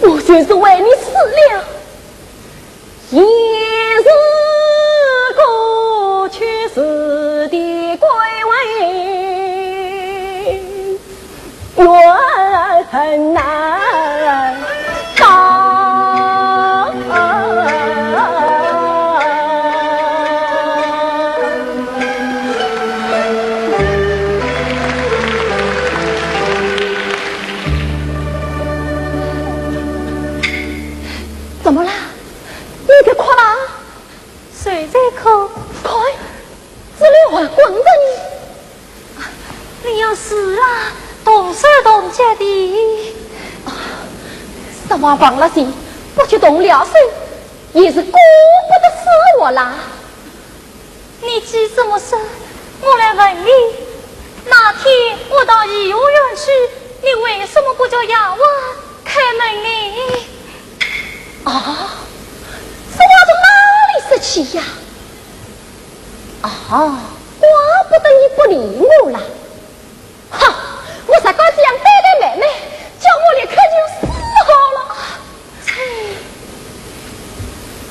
我就是为你死了。怎么了？你在哭啦？谁在哭？看，这里还滚着呢。你要死啊，动手动脚的。啊，什么忘了形，不去动了手。也是顾不得死活啦。你既这么说，我来问你，那天我到怡红院去，你为什么不叫丫鬟开门呢？啊，这话从哪里说起呀？啊，怪不得你不理我了。 哈，我才刚这样对待妹妹，叫我立刻就死好了。切，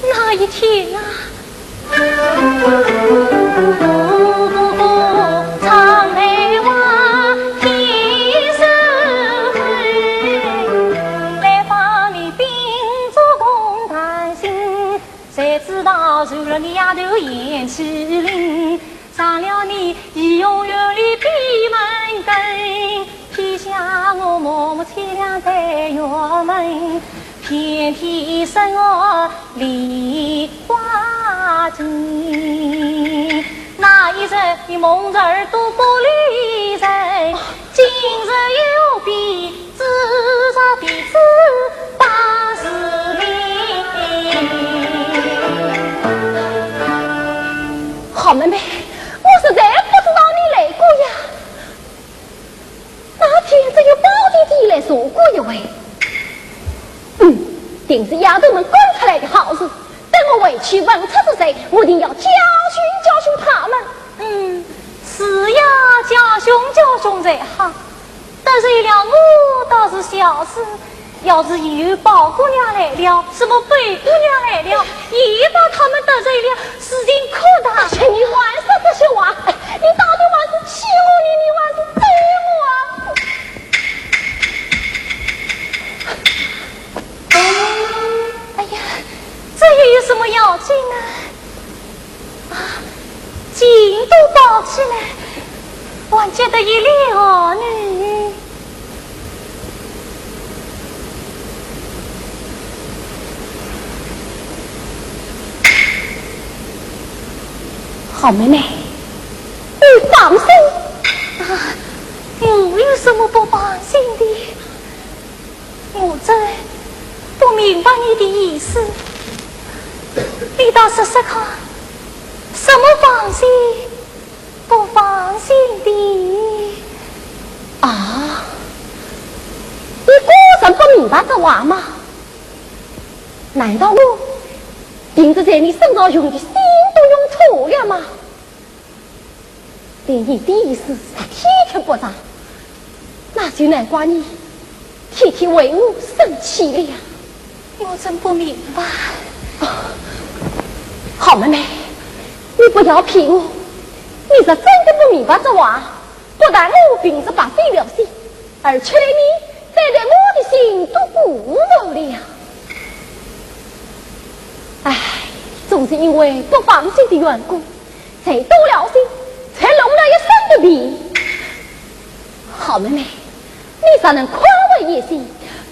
那一天啊，谁知道受了你丫头贤妻令，上了你怡红院里闭门羹，撇下我默默凄凉在院门，遍地生活梨花尽。那一日你蒙着耳朵不理人，今日又比 自找鼻子把屎淋。好妹妹，我实在不知道你来过呀。那天只有宝弟弟来坐过一回。嗯，定是丫头们赶出来的好事。等我回去问出是谁，我定要教训教训他们。嗯，是呀，教训教训才好。 得罪了我倒是小事，要是以后宝姑娘来了，什么贝姑娘来了，也把她们得罪了，事情可大。哎，你还说这些话？哎，你到底还是气我呢，你还是气我啊？哎呀，这又有什么要紧呢？ 啊，劲都宝起来，还觉得一流呢。好妹妹，你放心。啊，我有什么不放心的？ 我真不明白你的意思，你倒说说看，什么放心不放心的？啊，你果然不明白这话吗？难道我平时在你身上用的心都用错了吗？ 连你的意思也体贴不上，那就难怪你天天为我生气了呀。我真不明白。哦，好妹妹，你不要骗我，你是真的不明白这话。不但我平时白费了心，而且连你对待我的心都辜负了。唉，总是因为不放心的缘故， 才多了心，才弄了一身的病。好妹妹，你若能宽慰一些，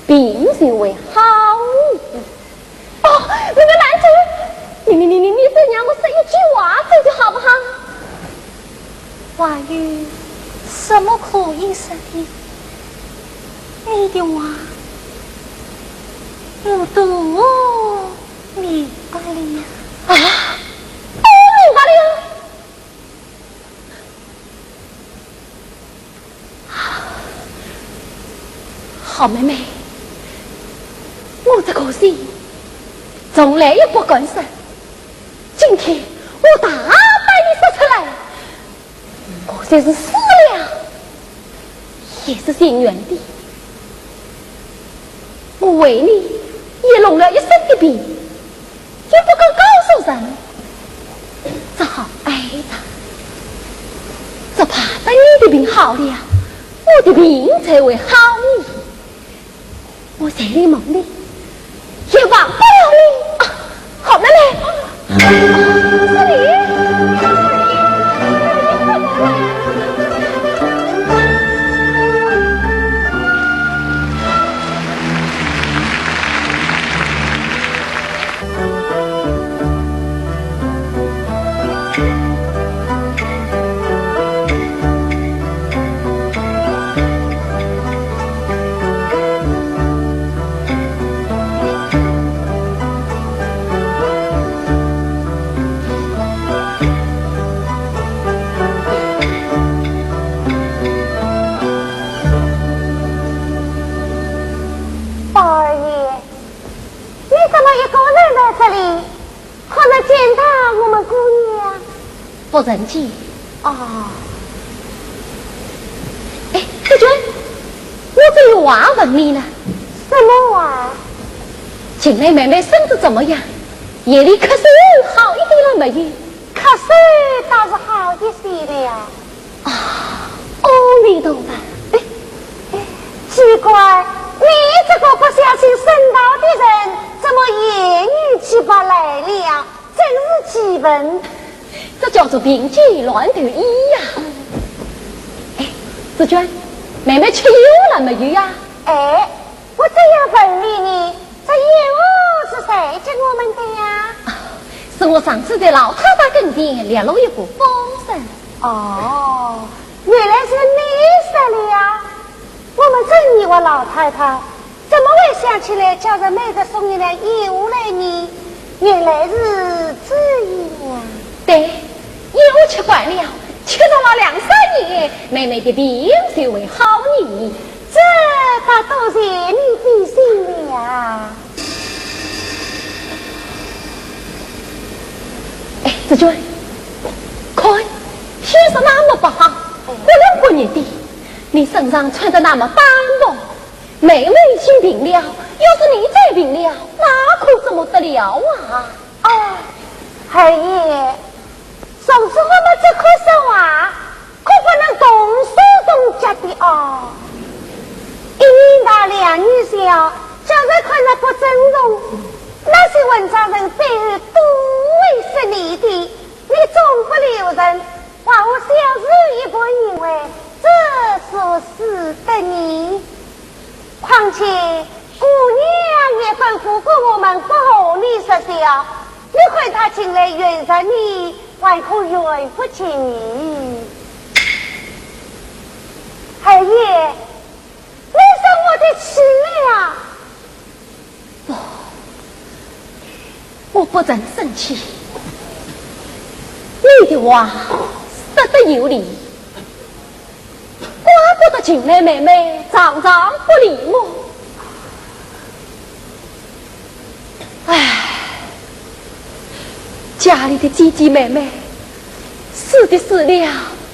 病就会好一些。哦，那个兰姐，你你你你你再让我说一句话，这就好不好？还有什么可以说的？你的话我都 明白了呀。啊，我明白了呀。好妹妹，我这个心从来也不敢说，今天我大胆地说出来，我就是死了，也是情愿的。 我为你也弄了一身的病，也不敢告诉人，只好挨着。只怕等你的病好了，我的病才会好呢。我在你梦里也忘不了你啊，好妹妹。 是你？我们姑娘。不曾见。哦。哎，紫鹃，我这有话问你呢。什么话？近来妹妹身子怎么样？夜里咳嗽好一点了没有？咳嗽倒是好一些了。 啊，阿弥陀佛。哎，哎，奇怪，你这个不相信神道的人，怎么言语起不来了？真是奇闻。这叫做病急乱投医呀。哎，紫鹃，妹妹吃药了没有呀？哎， 我正要问你呢，这药是谁给我们的呀？啊，是我上次在老太太跟前留了一个方子。哦，原来是你说的呀。我们正疑惑老太太，怎么会想起来叫人每日送一两药来呢？原来是这样。对，药吃惯了，吃上了两三年，妹妹的病就会好呢。 这倒多谢你提醒了。哎，紫鹃，看，天色那么不好，忽冷忽热的，你身上穿得那么单薄，妹妹已经病了，要是你再病了，那可怎么得了啊？啊，二爷，上次我们这棵树啊， 可不能动手动脚的哦。一年大两年小，叫人看了不尊重。那些文章人背后都会说你的，你总不留神，把我小事一般认为，这是使得你。 况且，姑娘也吩咐过我们不和你说笑，你看她近来怨着你，还可怨不起你。二爷，你生我的气了呀？不，我不曾生气。你的话说得有理。 怪不得近来妹妹常常不理我。唉，家里的姐姐妹妹，死的死了，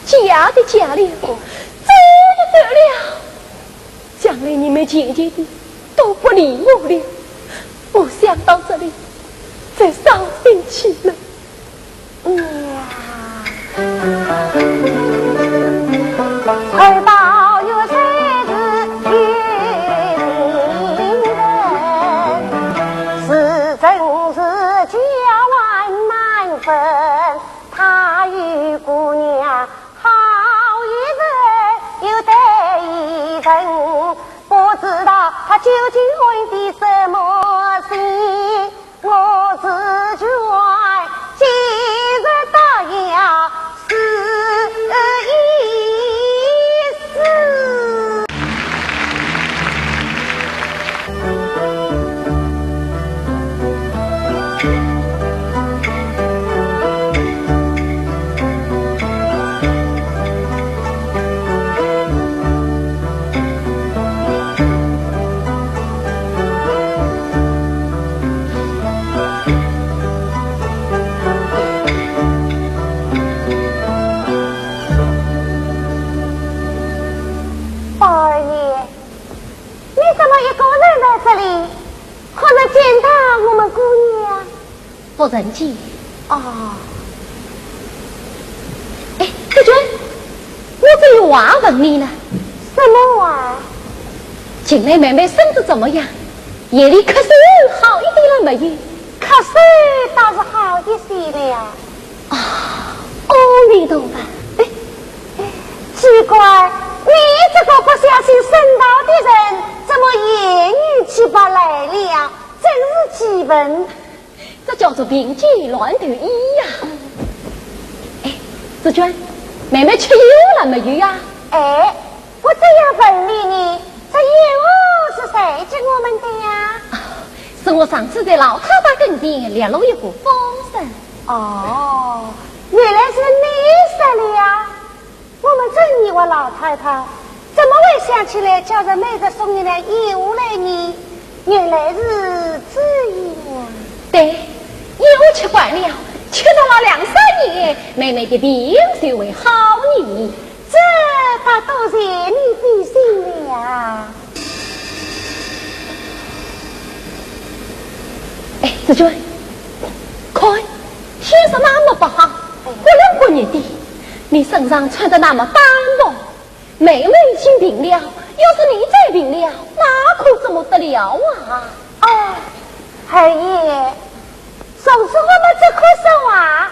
嫁的嫁了，走的走了，将来你们渐渐的都不理我了。我想到这里，才伤心起来。 宝二爷，你怎么一个人在这里？可曾见到我们姑娘？不曾见。哦。哎，紫鹃，我这有话问你呢。什么话？近来妹妹身子怎么样？夜里咳嗽好一点了没有？ 咳嗽倒是好一些了。啊，阿弥陀佛。哎，哎，奇怪，你这个不相信神道的人，怎么言语起不来了？真是奇闻。这叫做病急乱投医呀。哎，紫鹃，妹妹吃药了没有呀？哎， 我正要问你呢，这药是谁给我们的呀？啊，是我上次在老太太跟前留了一个方子。哦，原来是你说的呀。我们正疑惑老太太，怎么会想起来叫人每日送一两药来呢？原来是这样。对，药吃惯了，吃到了两三年，妹妹的病就会好呢。这倒多谢你费心了。哎，紫鹃，看，天色那么不好，忽冷忽热的，你身上穿的那么单薄， 妹妹已经病了，要是你再病了，那可怎么得了啊？哦，二爷，从此我们这棵树啊，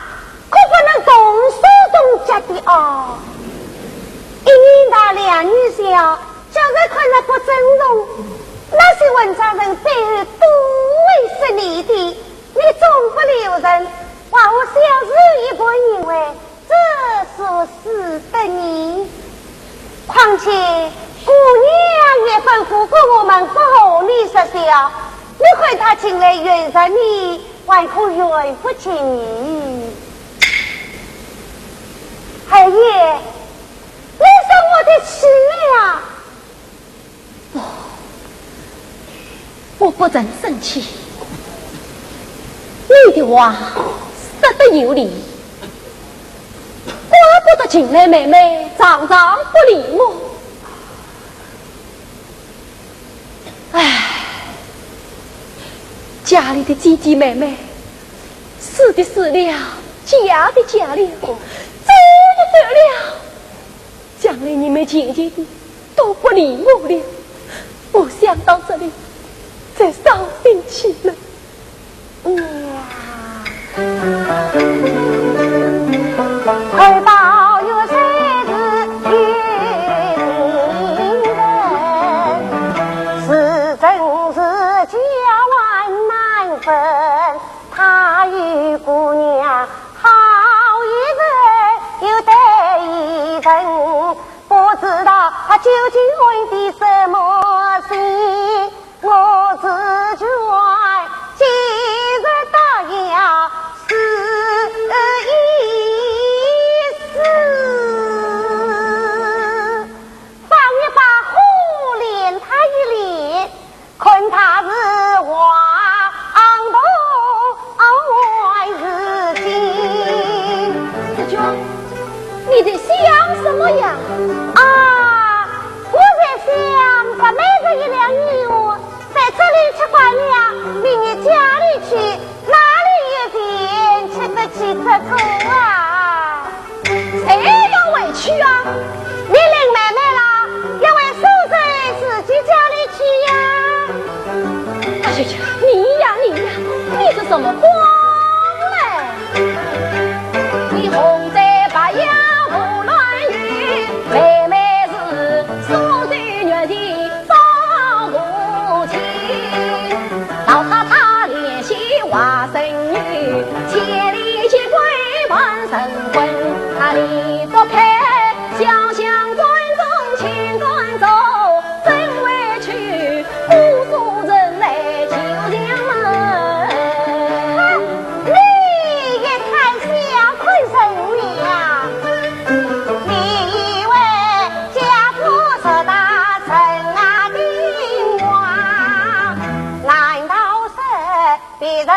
可不能动手动脚的哦。一年大两年小，叫人看了不尊重，那些文章人背后都会说你的，你总不留神，把我小时一半认为 这是使得你。况且，姑娘也吩咐过我们不和你说笑，你看她近来怨着你，还可怨不起你。二爷，你生我的气呀！ 哦，我不曾生气，你的话说得有理，怪不得近来妹妹常常不理我。唉，家里的姐姐妹妹，死的死了，嫁的嫁了，走的走了， 将来你们渐渐的都不理我了，我想到这里，才伤心起来。娘。 放一把火怜他一怜，看他是黄铜还是金。紫鹃，你在想什么呀？啊，我在想，白梅这一两年哦，在这里吃惯了，明日家里去，哪里有钱吃得起这个啊？ 谁要委屈啊？你领妹妹了，要回苏州自己家里去呀。哎呀呀，你呀你呀，你是什么光嘞？你红在白呀无乱云，妹妹是苏州玉帝 方无情，老太太怜惜外甥女，千里结归伴神魂。啊，你躲开潇湘关中千担重，怎回去？姑苏城来求娘们。哼，你也太小看人了。你以为 家父是大人啊的王，难道是别人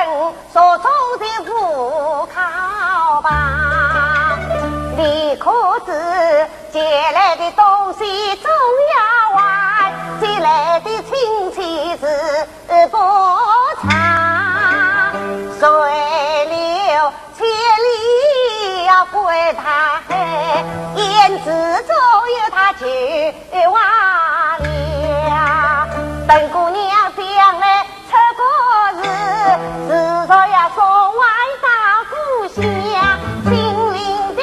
所做的无靠吧？你可知借来的东西总要还，借来的亲戚是不差。谁料 千里要归大海，胭脂终有她救活了。等姑娘将来出阁时，自然要送还到故乡，清零的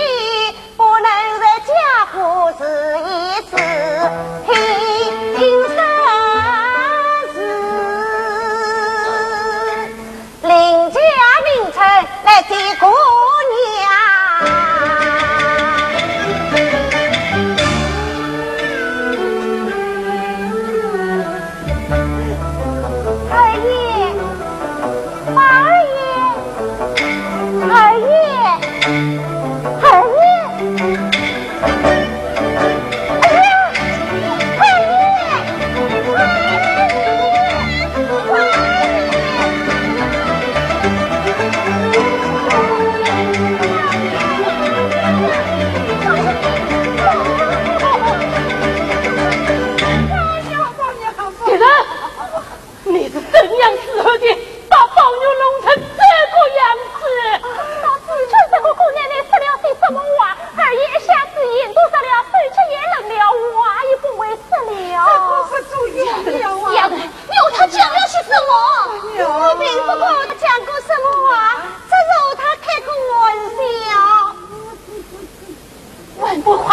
不能在家父住一住。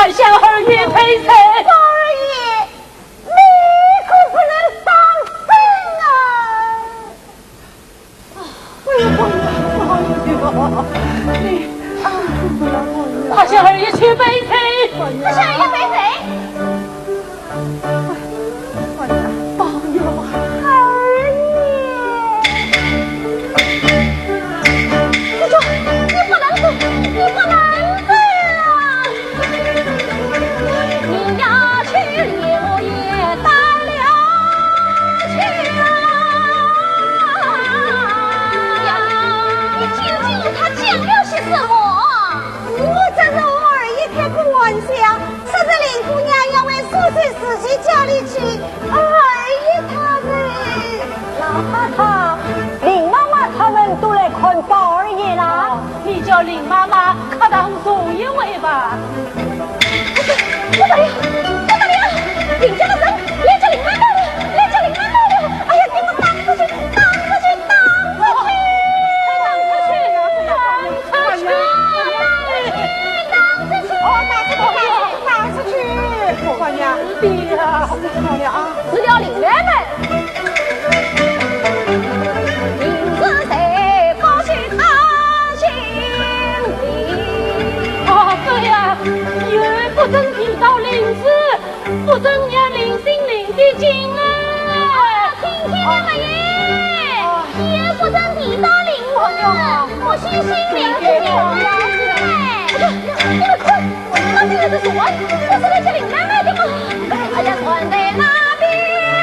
还想二爷赔罪。宝二爷，你可不能当真啊！哎呀，宝玉，你，啊，快向二爷去赔罪。快向二爷赔罪。 宝玉啊，二爷，你说，你不能走，你不能走啊！你要去，我也带了去啊！呀，你究竟与他讲了些什么？我只是和二爷开个玩笑， 说是林姑娘要回苏州自己家里去，二爷他们。老太太，林妈妈他们都来看宝二爷啦。哦，你叫林妈妈客堂坐一会吧。不得了，不得了，林家的人来叫林妈妈了，来叫林妈妈了！哎呀，给我打出去，打出去，打出去！快打出去，打出去！ 哦，打出去，打出去，打出去！好呀，对呀，好呀啊！除了林妹妹，林子才高兴高兴的。哦，对呀，又不曾提到林子，不曾念林姓林的经啊。听见了没？哦。又不曾提到林子，不许姓林的经啊。哎呀，你们看， 那这个是什么？这是那些林妹妹的吗？哎呀，传在那边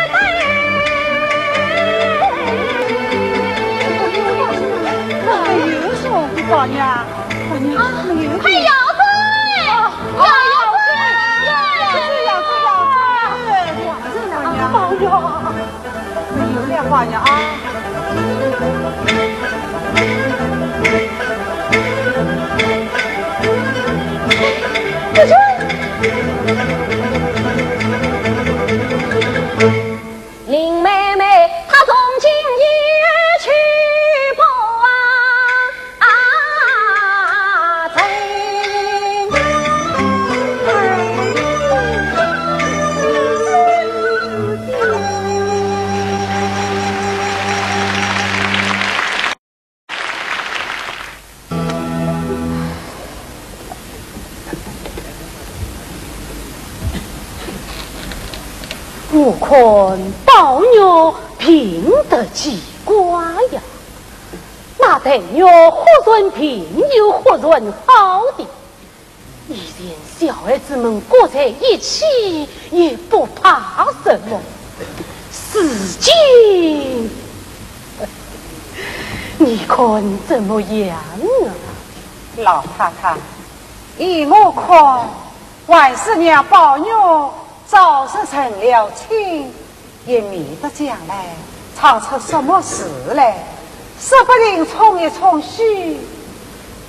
的。哎呦，宝玉啊，宝玉啊，啊，快摇水！啊，摇水！摇水，摇水，摇水！哎呀，宝玉啊！ 有点花样啊。林妹妹，她从今也去不啊。 啊，真。我看宝玉病得奇怪呀。 那黛玉忽然病又忽然好的，以前小孩子们各在一起也不怕什么，如今你看怎么样啊？老太太，依我看，还是让宝玉早日成了亲， 也免得将来闯出什么事来，说不定冲一冲喜，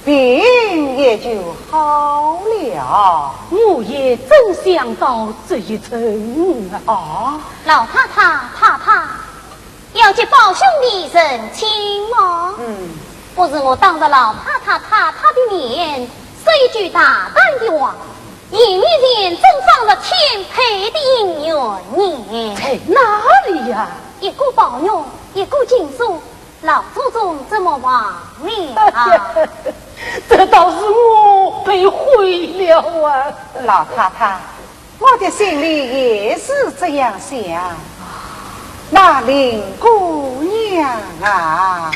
病也就好了。我也正想到这一层啊。哦。老太太、太太，要给宝兄弟成亲么？嗯。不如我当着老太太、太太的面，说一句大胆的话， 你面前正放着天配的姻缘呢。在哪里呀？一个宝玉，一个锦书，老祖宗怎么忘了啊？这倒是我被毁了啊！老太太，我的心里也是这样想。那林姑娘啊，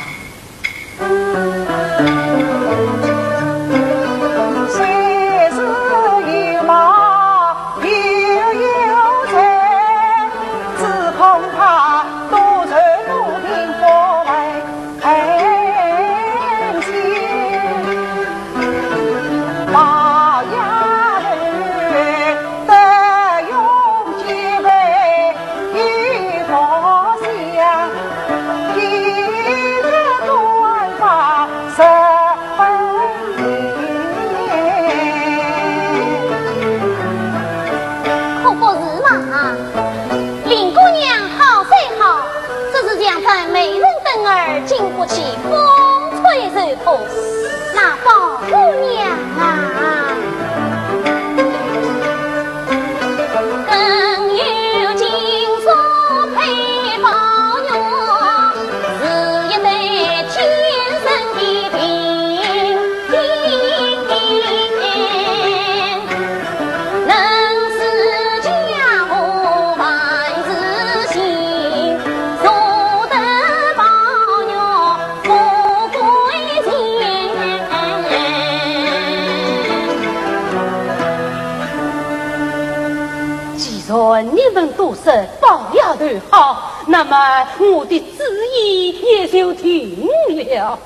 你们都说宝丫头好，那么我的主意也就定了。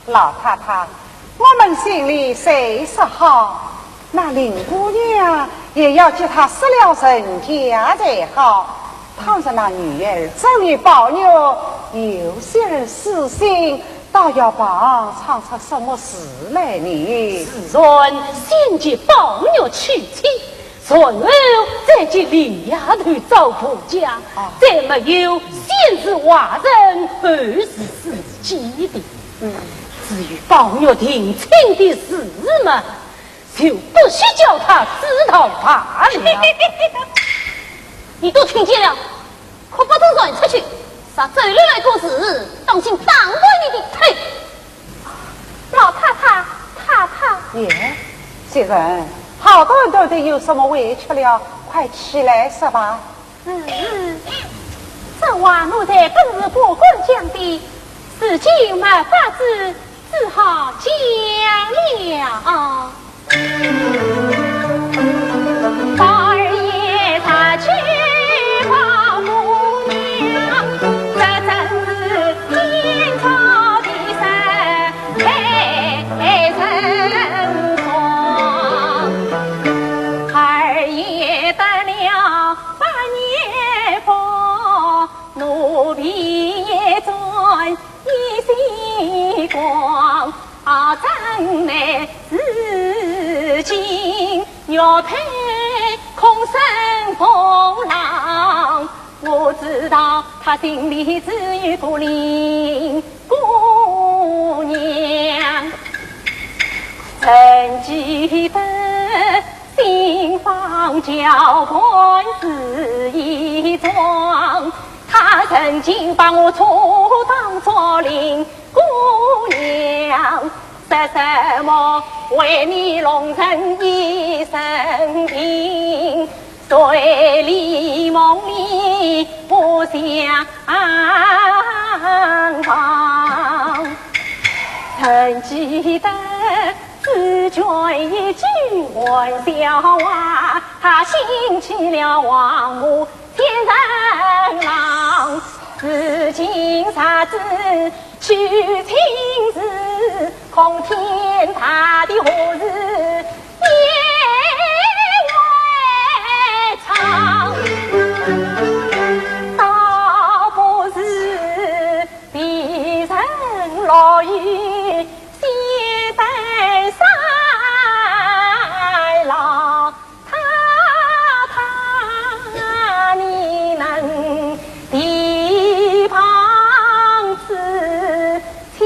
老太太，我们心里虽说好，那林姑娘也要给她说了人家才好。倘若那女儿真与宝玉有些私心，倒要碰撞出什么事来呢？自然先给宝玉娶妻， 然后再给林丫头找婆家，啊，再没有先是外人后是自己的。嗯，至于宝玉定亲的事嘛，就不许叫他知道罢了。你都听见了，可不准传出去。若周六来过时，当心打断你的腿。 老太太，太太。耶，袭人，好端端的有什么委屈了？快起来说吧。嗯，这话奴才本是不敢讲的，如今没法子，只好讲了。 二爷他娶王母娘，这真是天朝的人，人双。二爷得了八年福，奴婢也转 一心光，啊，真乃至今，玉佩空生风浪。我知道他心里只有个林姑娘，曾记得新房交换是一桩，他曾经把我错当作林 姑娘，说什么为你弄成一身病，醉里梦里不相忘。曾记得紫鹃一句玩笑话，她兴起了王母 千人郎，如今啥子娶亲事，恐天大地何日也未尝，倒不如避人落雨，先登山郎。 太太，你能提防此切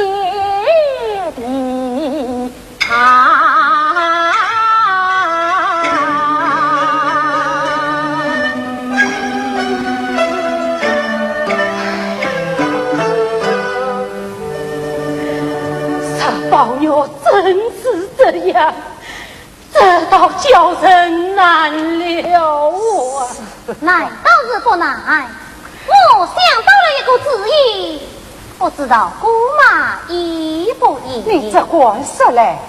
的他。这宝玉真是这样， 这倒叫人难了啊！难倒是不难，我想到了一个主意，不知道姑妈意不意？你只管说来。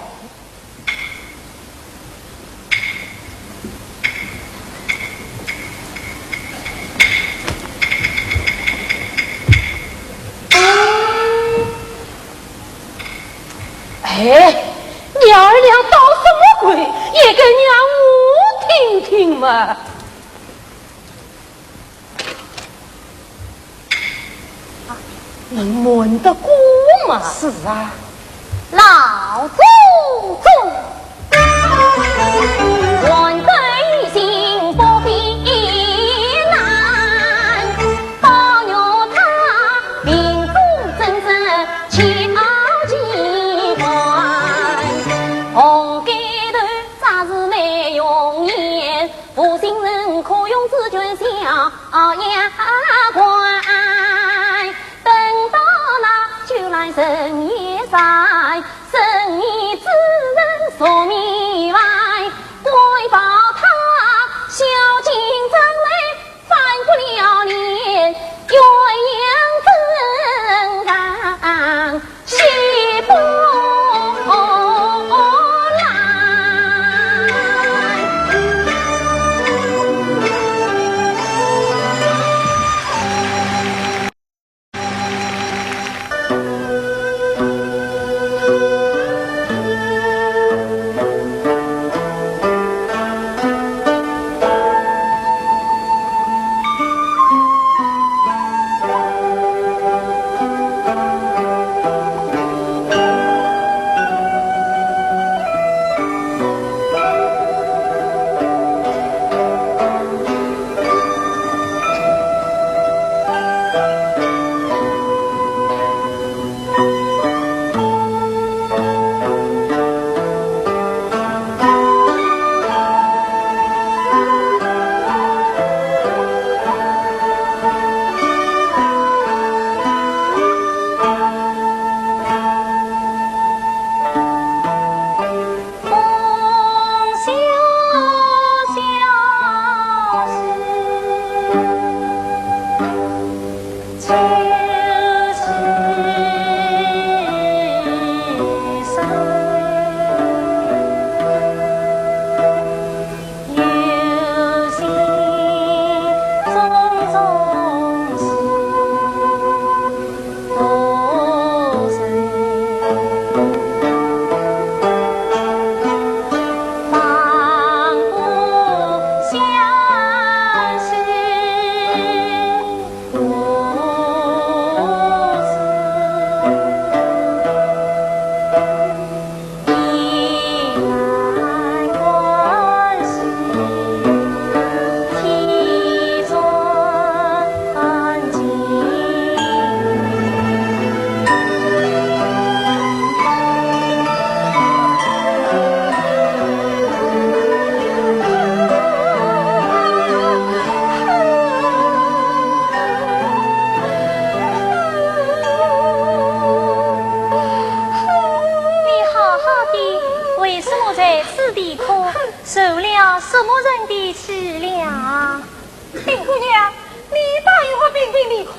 哎， 你二两捣什么鬼？也该让我听听嘛。能瞒得过吗？是啊。老祖宗。什么在此地哭？受了什么人的气了？林姑娘，你倒与我评评理看。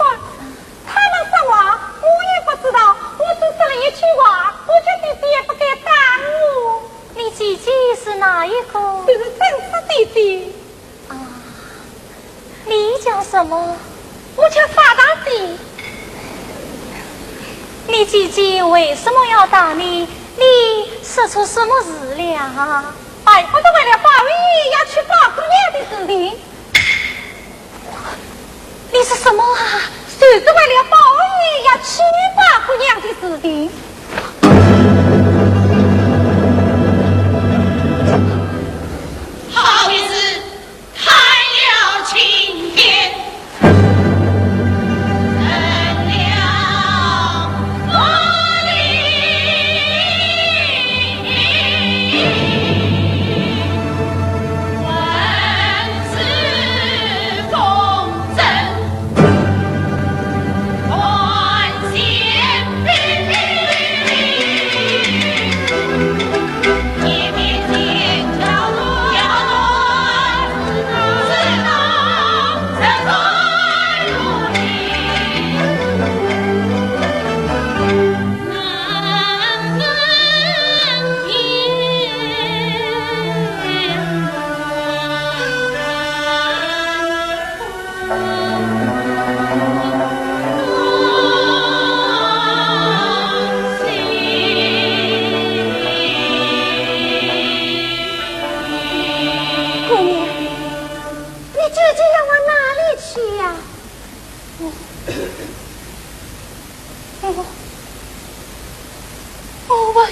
他们说话，我也不知道，我只说了一句话，我觉得姐姐不该打我。你姐姐是哪一个？就是真实姐姐。 啊，你叫什么？我叫法大姐。你姐姐为什么要打你？你说出什么事了？哎，我是为了宝玉要娶宝姑娘的事情。你说什么啊？就是为了宝玉要娶宝姑娘的事情。好一次 开了青天，成了万里，万紫风 姑娘，你究竟要往哪里去呀？我，我，我，我，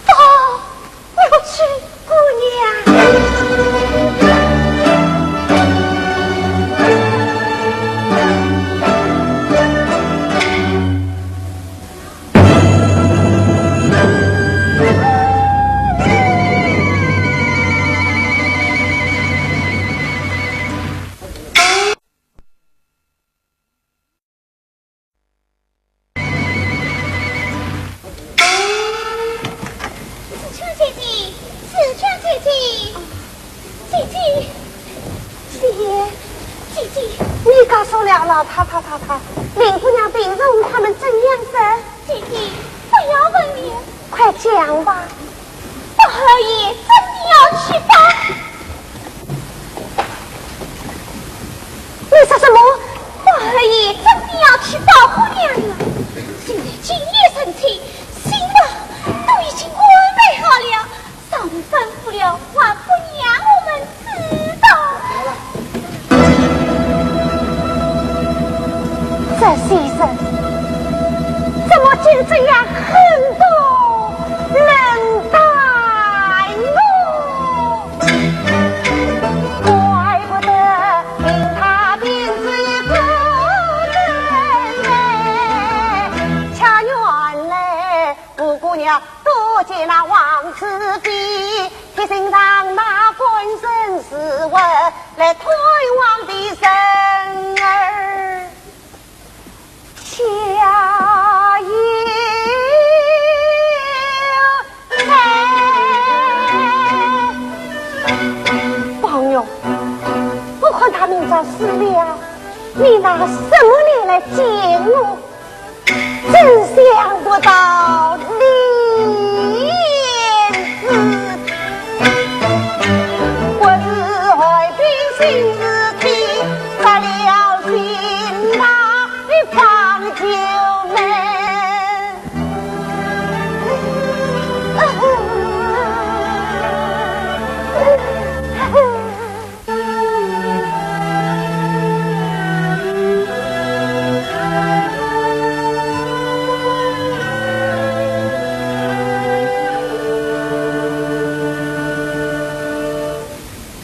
啊！ 我去，姑娘。紫鹃姐姐，紫鹃姐姐，姐姐，姐姐，姐姐。你告诉了老太太太太，林姑娘平时和他们怎样子？姐姐，不要问了。快讲吧。宝二爷真的要娶宝 你说什么？宝二爷真的要娶宝姑娘了。现在酒宴成亲，新房都已经安排好了，上面吩咐了，还不让我们知道。这些人怎么就这样狠毒冷淡哦？ 怪不得令他便是不能来，恰原来五姑娘多见那王子妃，贴身上那官人是我来探望的人儿。 下有来。宝玉，我看他明朝死了，你拿什么脸来见我？真想不到你是，我是害病心事体，杀了心那 你放救命！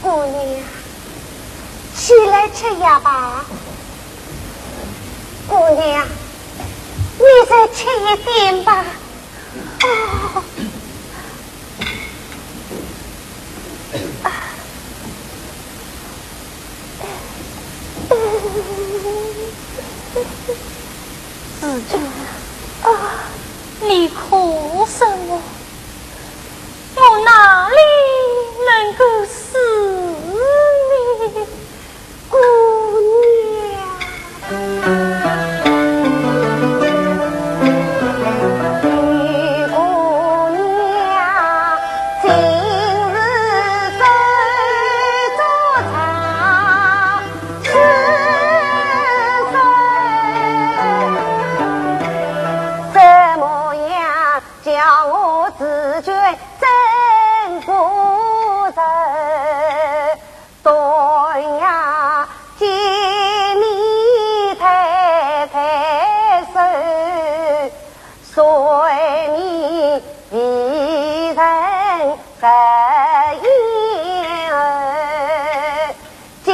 姑娘，起来吃药吧。 姑娘，你再吃一点吧。哦。紫鹃，啊，你哭什么？故人，端阳见你太太瘦，谁你未曾入眼儿。 镜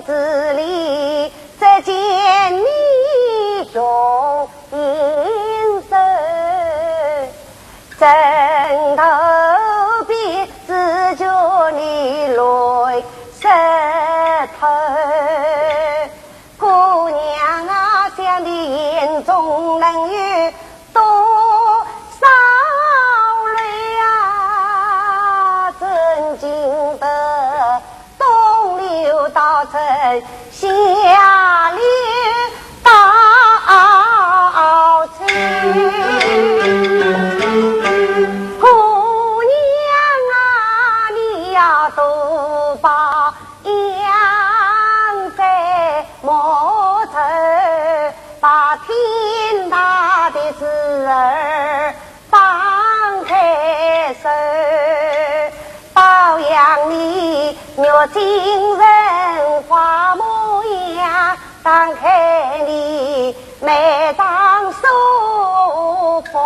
子里再见你容颜瘦，枕头边只觉你泪湿透。姑娘啊，想你眼中能有多少泪啊，怎经得 东流到城下流到此。姑娘啊，你要多保养，再莫愁把天大的事儿 放开手，保养你月精神花模样，打开你眉上书风。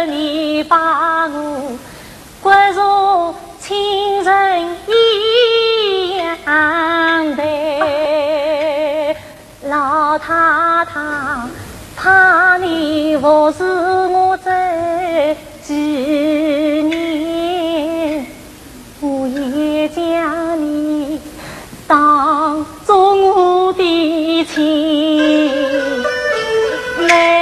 你把我骨肉亲人一样待，老太太怕你服侍我这几年，我也将你当做我的亲妹。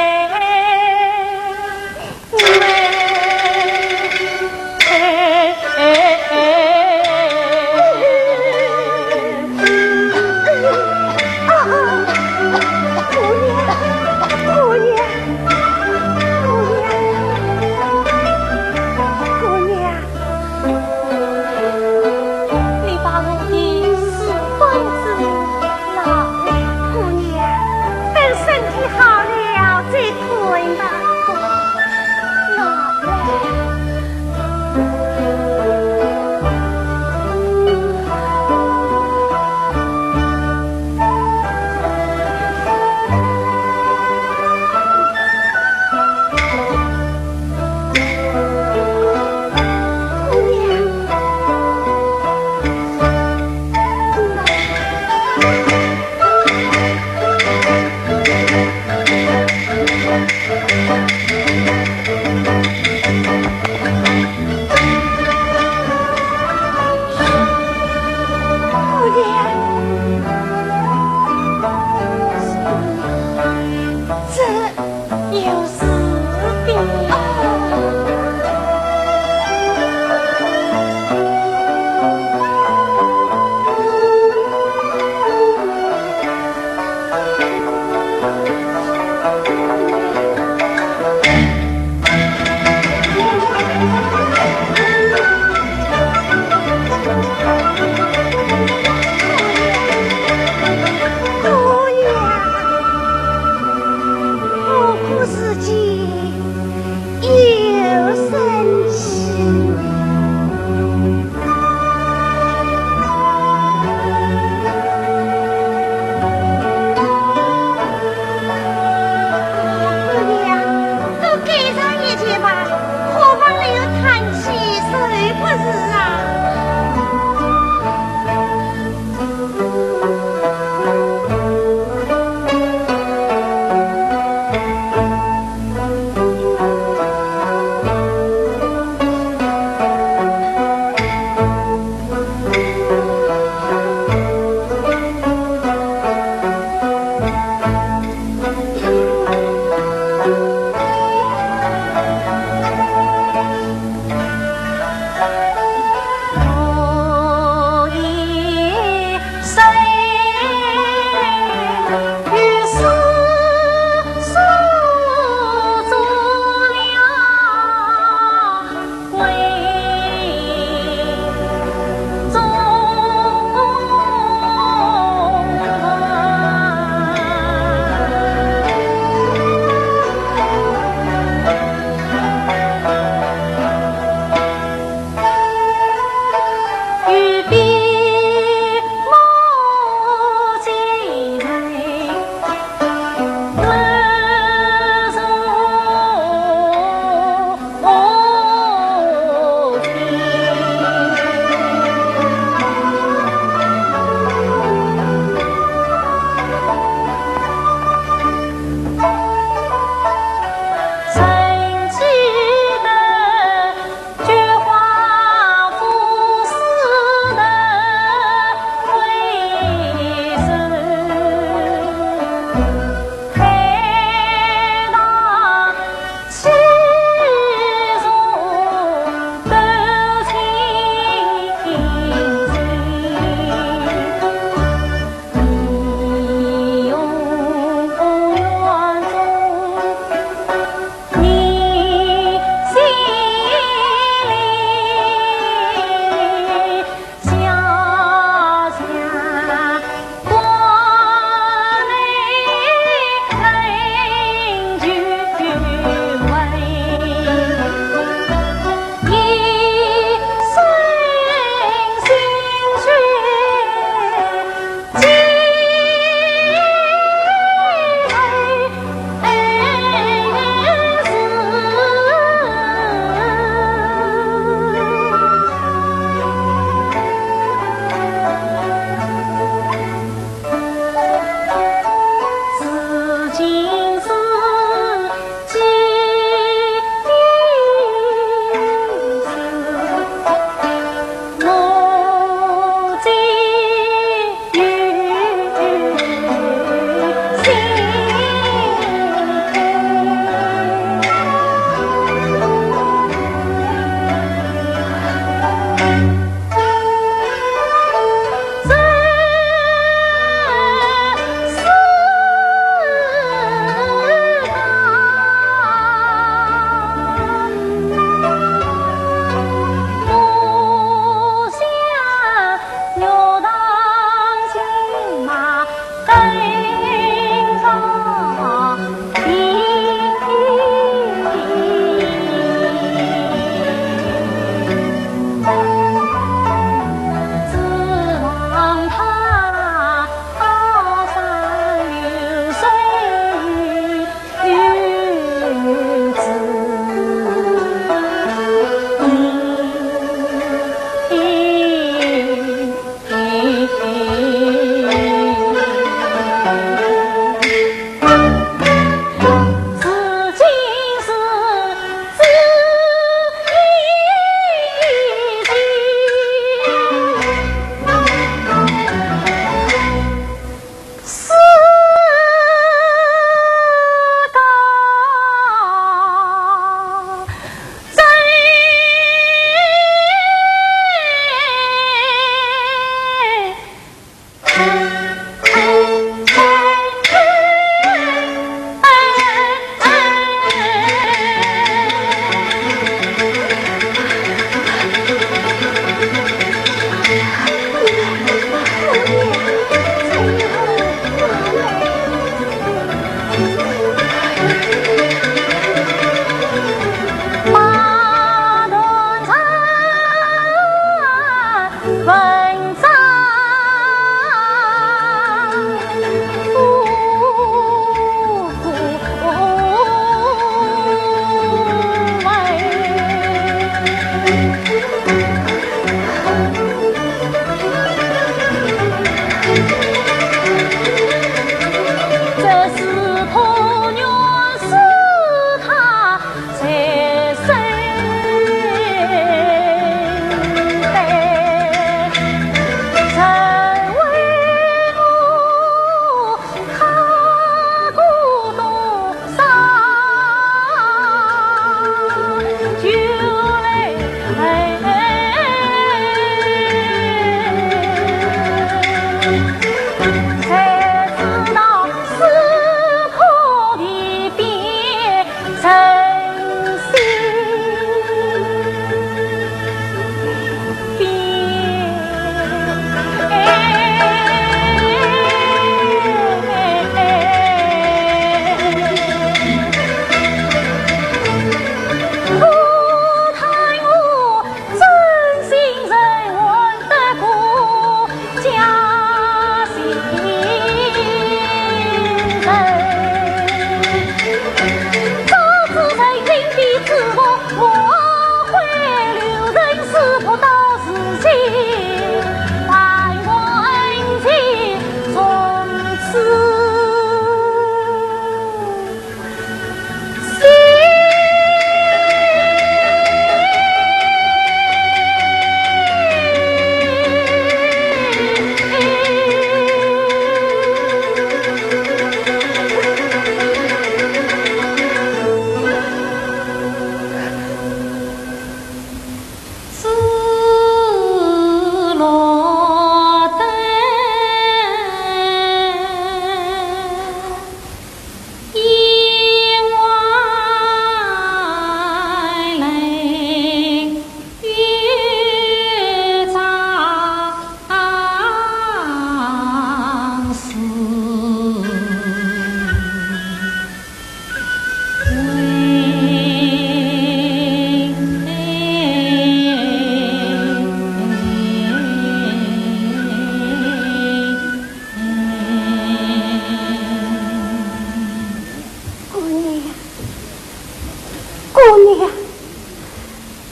姑娘，姑娘，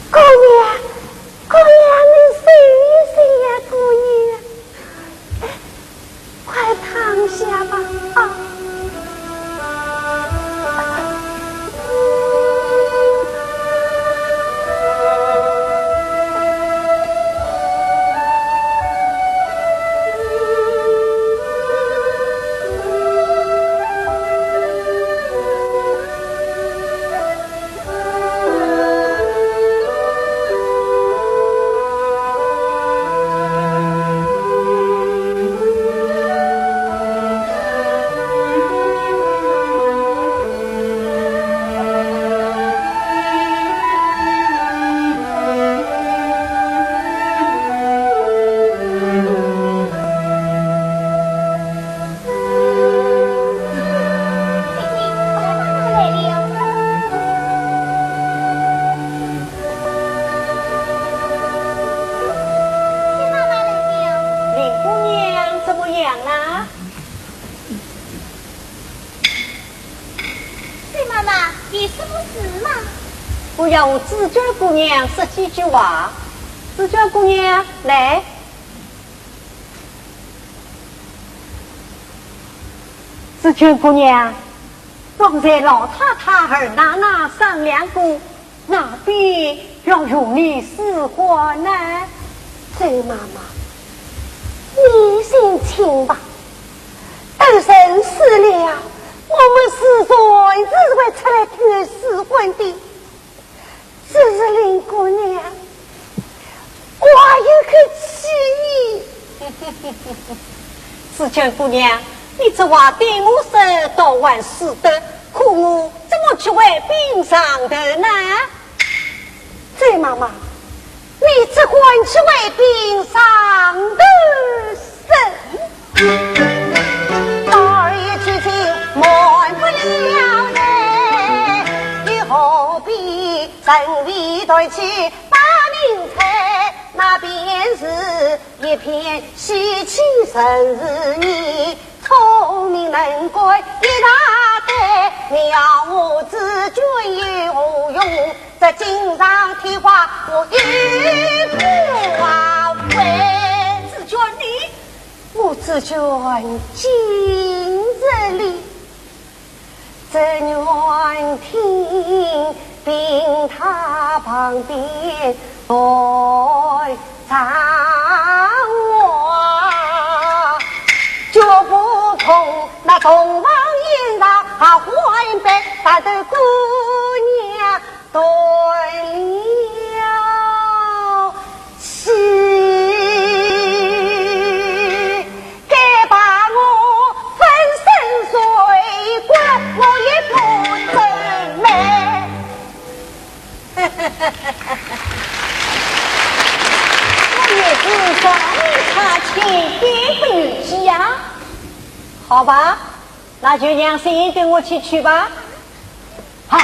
姑娘，姑娘，你醒一醒呀，姑娘。 快躺下吧，啊。林姑娘怎么样啦？水妈妈，有什么事吗？我要和紫鹃姑娘说几句话。紫鹃姑娘，来。 紫鹃姑娘，刚才老太太和奶奶商量过，哪边要容你使唤呢？周妈妈，你先请吧。都人死了，我们自然是会出来讨使唤的。 只是林姑娘，我还有口气。紫鹃姑娘，你这话对我说倒还使得，可我怎么去回禀上头呢？周妈妈，你只管去回禀上头说。 儿也去请满不了人，又何必人为代替把名才？那便是一片稀奇，真是你聪明能干一大堆，你要我紫鹃有何用？这锦上添花，我有何为？紫鹃你 我紫鹃今日里，只愿听凭她旁边来唱话，绝不同那洞房宴上啊，换杯大头姑娘 断了气，该把我粉身碎骨，我也不认命。我也是上一场去给个女婿呀。好吧，那就让谁跟我去娶吧。 啊，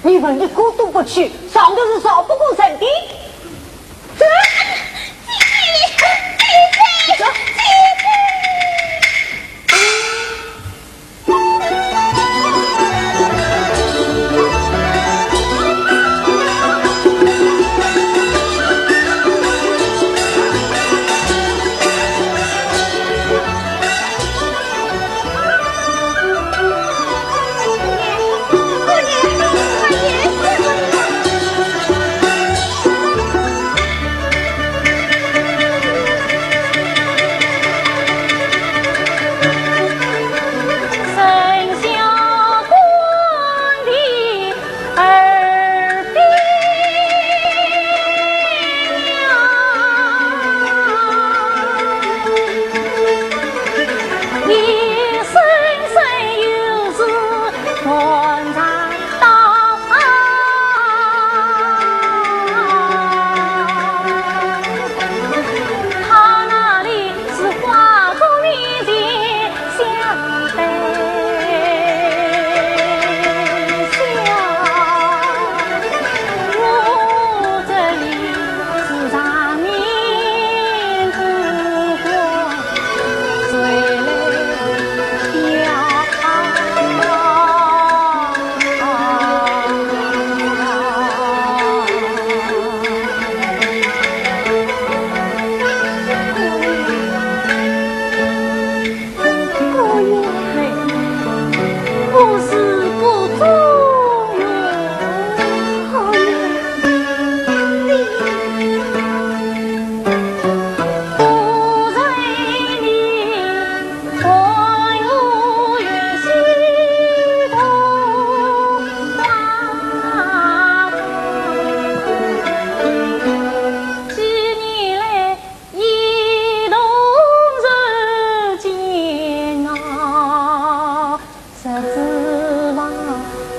你们一个都不去，上头是上不过人的。这，姐姐，姐姐，姐姐。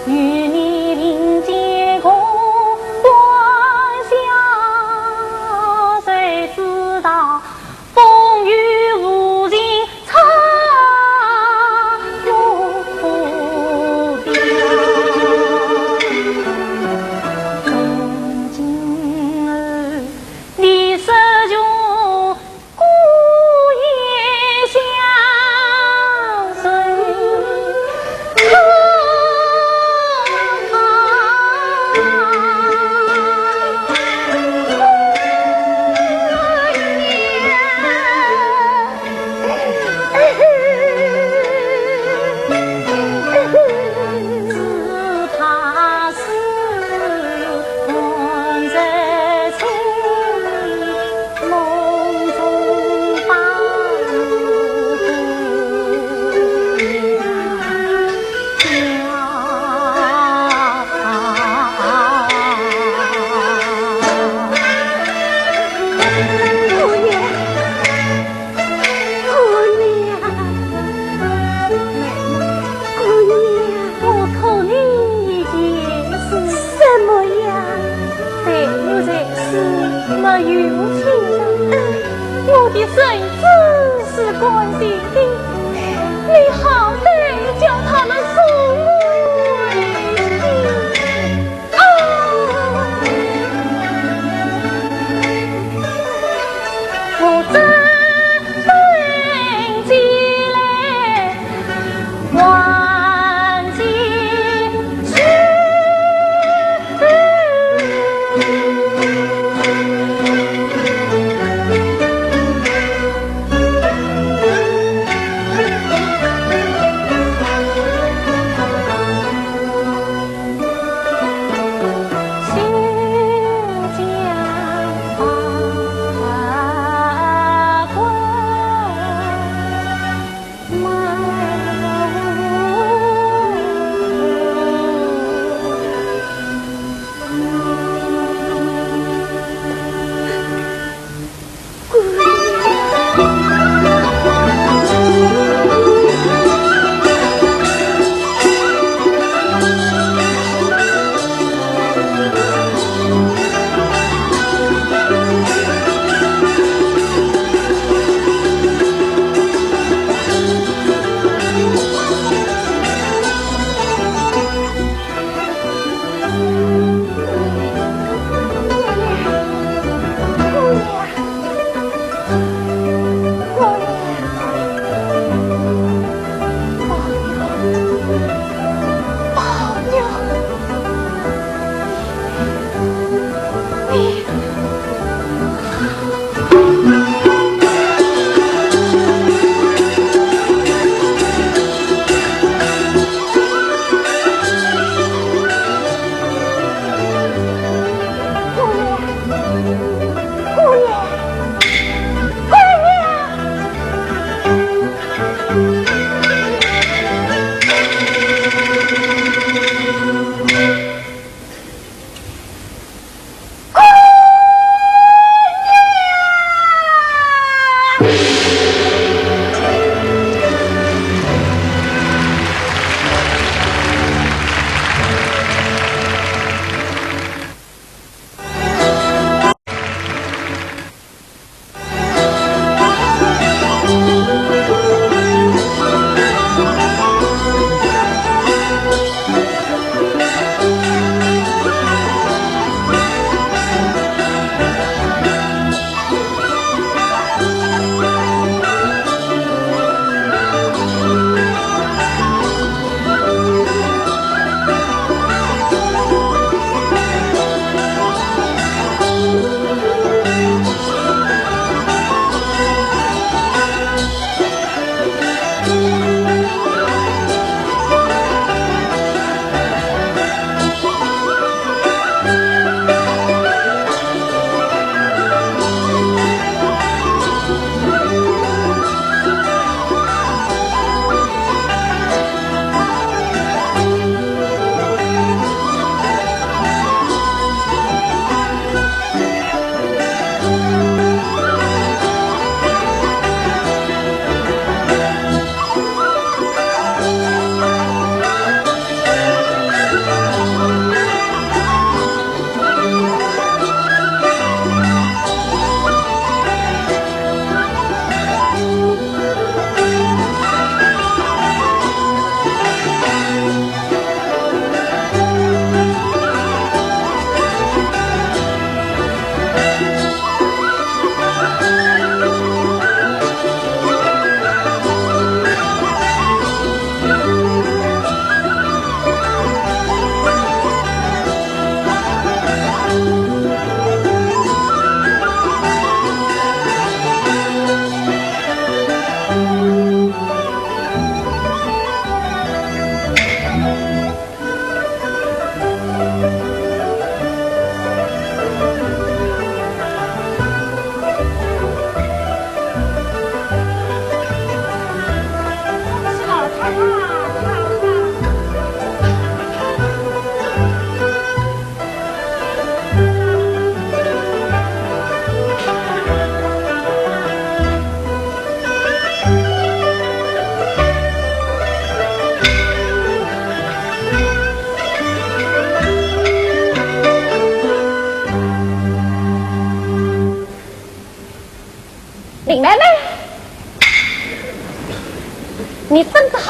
与你并肩共欢笑，谁知道风雨无情，草木枯掉。从今而你失去 孤雁相随。只怕是 姑娘，姑娘，我托你一件事。什么呀？对我这事没有情人，我的身子是干净的，你好歹叫他们送我回去。 啊！我真等起来，还起去。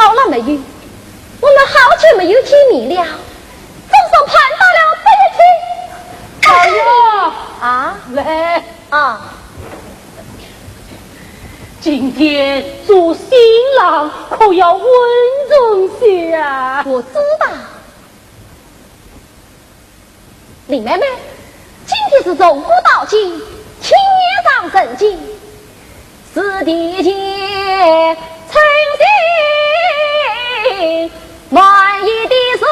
到了没有？我们好久没有见面了，总算盼到了这一天。哎呀，啊？来，啊，今天做新郎可要稳重些啊。我知道。 林妹妹，今天是从古到今，青年上成亲，是提前成亲，满意的事。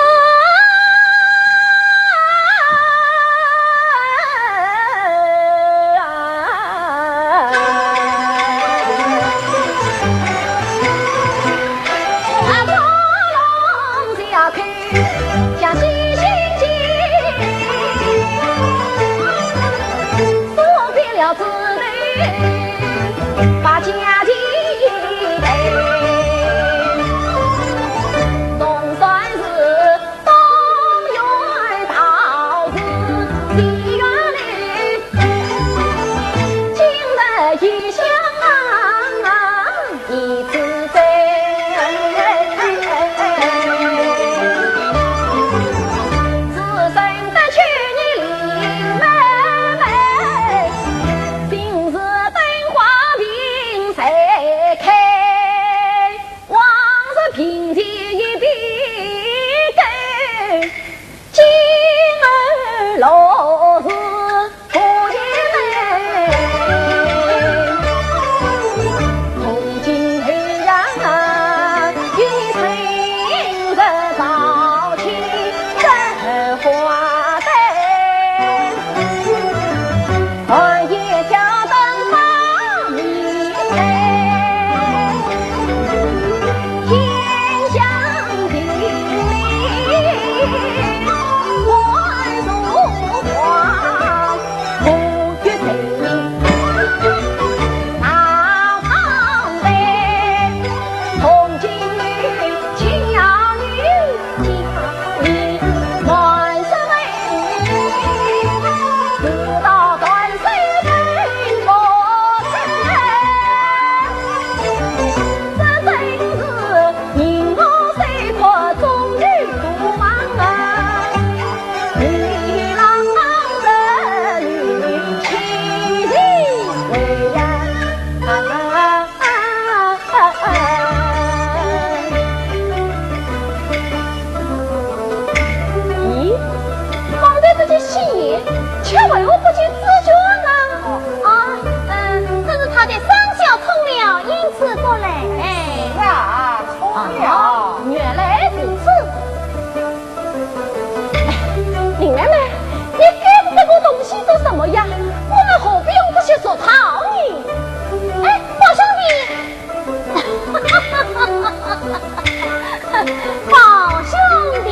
咦，方才这些戏言，却为何不见紫鹃呢？啊，嗯，这是她的双脚冲了，因此不来。哎。是啊，冲了。啊，原来如此。哎，林妹妹，你带着这个东西做什么呀？我们何必用这些俗套呢？哎，宝兄弟， 宝兄弟。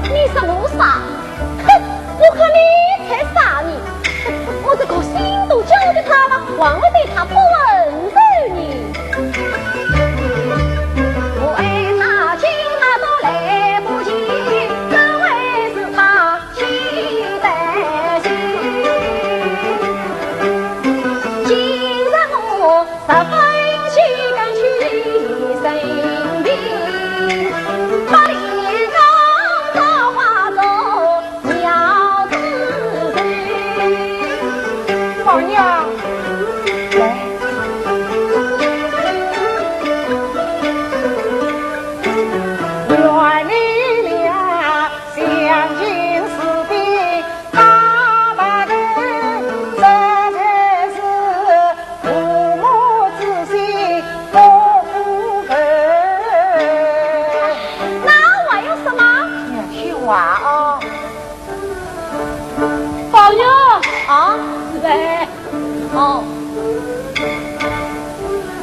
你说我傻？哼，我看你才傻呢！我这个心都交给他了，还会对他不温柔呢？我爱他，情他都来不及，哪会是他？ 宝玉啊，来。那还有什么？啊？是的。哦。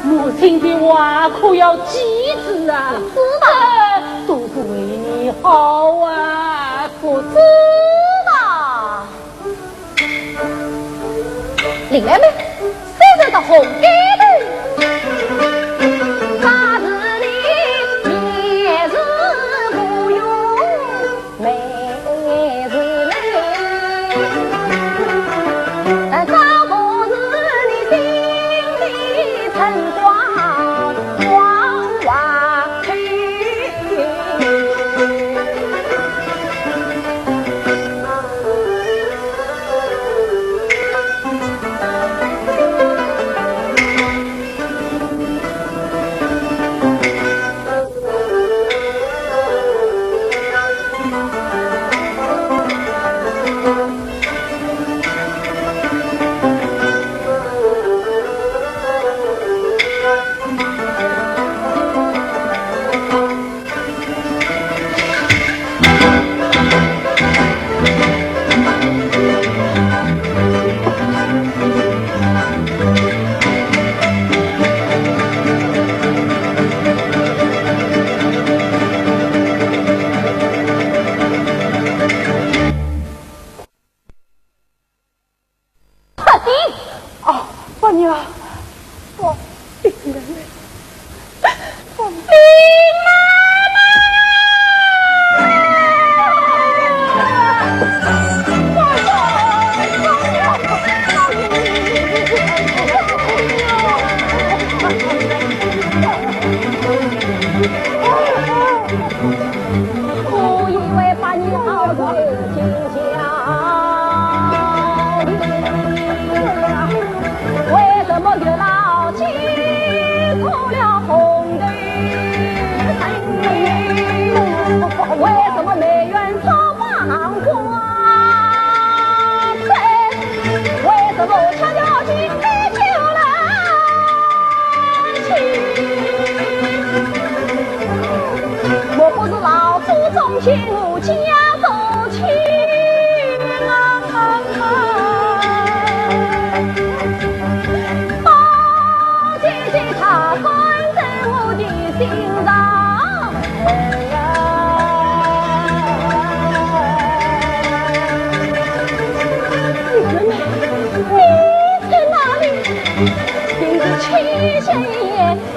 母亲的话可要记住啊。知道。都是为你好啊。我知道。林妹妹，手上的红盖头。快点！啊，伯娘，我，林妹妹，我，林妈妈！我以为把你好好地 为什么月老牵错了红豆？为什么梅园草花黄花？为什么恰巧今天就来去？莫不是老祖宗嫌我家中 亲啊，宝姐姐她算在我的心上。哎呀，你在哪里？你在哪里？今日七月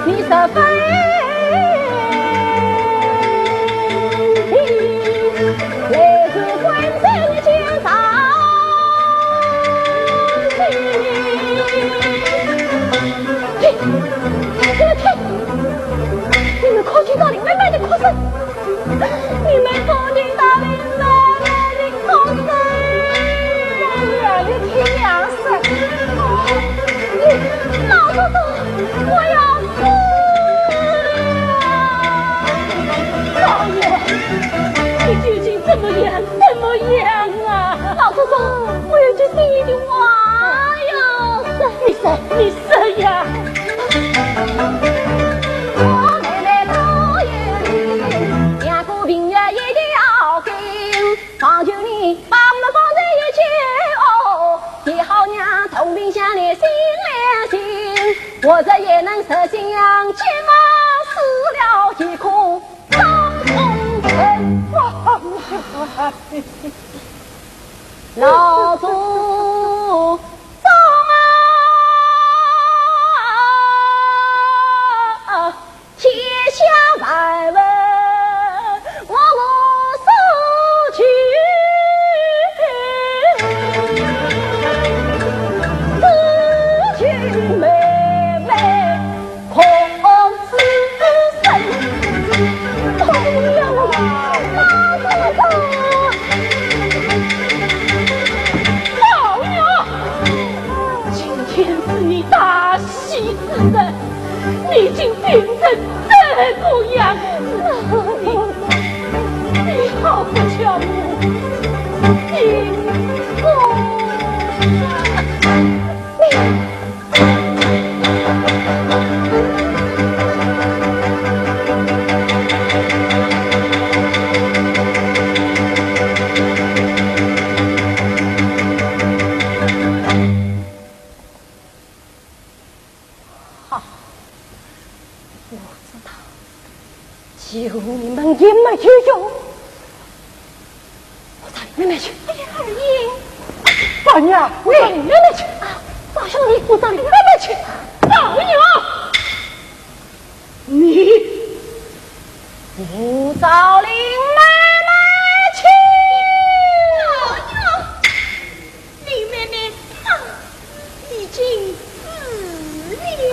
你十分，你来自关山的江上。嘿，你们听，你们可听到林妹妹的哭声？ 你们放心，大林妹妹的哭声。哎呀，你听样式，哦，你，老祖宗，我要死了！老爷，你究竟怎么样？怎么样啊？老祖宗，我有句心里的话要说。你说，你说呀。 哇，老祖宗啊！ 天下万物，我无所求，只求妹妹可死生。哎呀，老祖宗！老爷，今天是你大 喜之日，你竟病成这个样子，你，你好不孝，你，你，你。也没有用。我找林妹妹去。哎呀，二爷。宝玉啊，我找林妹妹去。啊，宝兄弟，我找林妹妹去。宝玉啊，你，我找林妹妹去。宝玉，林妹妹，啊， 已经死了。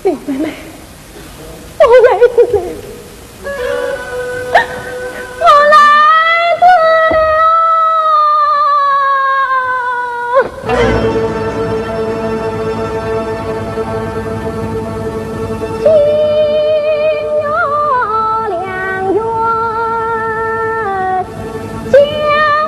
林妹妹，我来得了，我来得了。金玉良缘，将我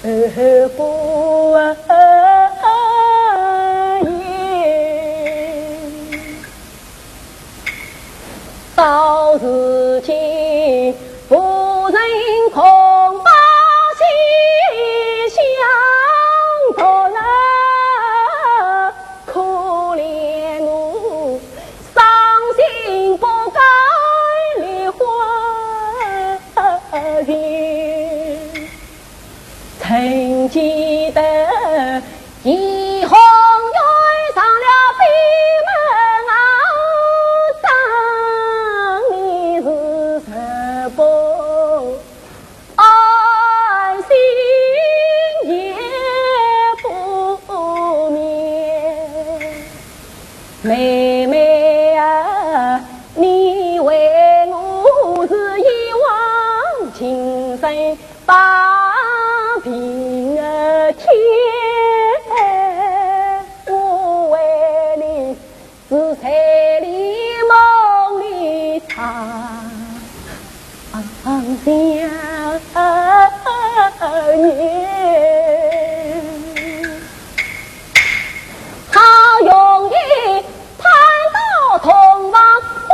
不言。到如今，无人共把心相托啊，可怜我伤心不改梨花情。 曾记得怡红院上了闭门啊，当年是日不安，心也不眠。妹妹啊，你为我是一往情深 把平添，我为你是醉里梦里常想念。 好容易盼到洞房花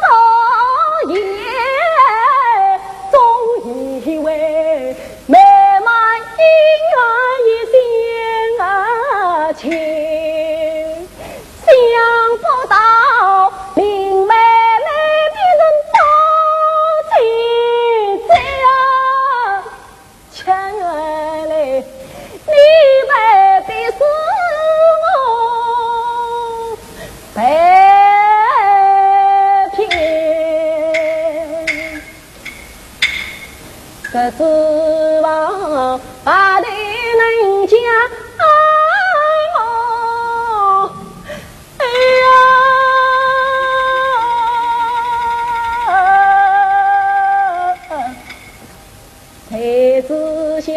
烛夜，总以为美满姻缘一线牵，想不到林妹妹被人包进这样 前来，你们必是我被骗。这指望白头人家爱我，哎呀！ 谁知晓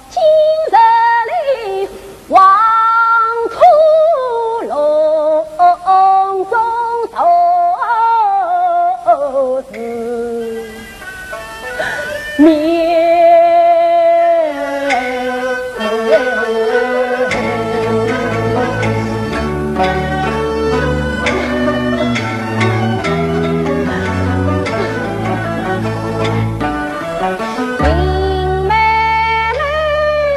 今日里黄土路中都是面。 林妹妹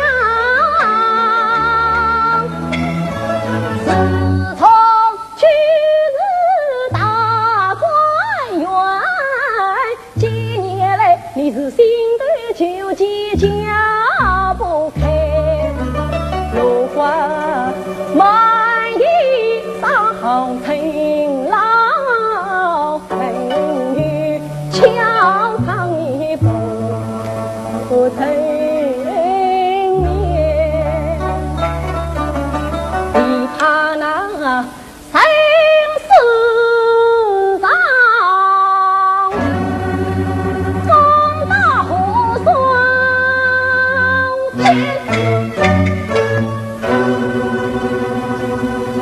啊，自从今日大观园，几年来你是心头纠结解不开，落花满衣裳，春来 春雨敲窗也不曾眠。只怕那生死上，撞到河双间。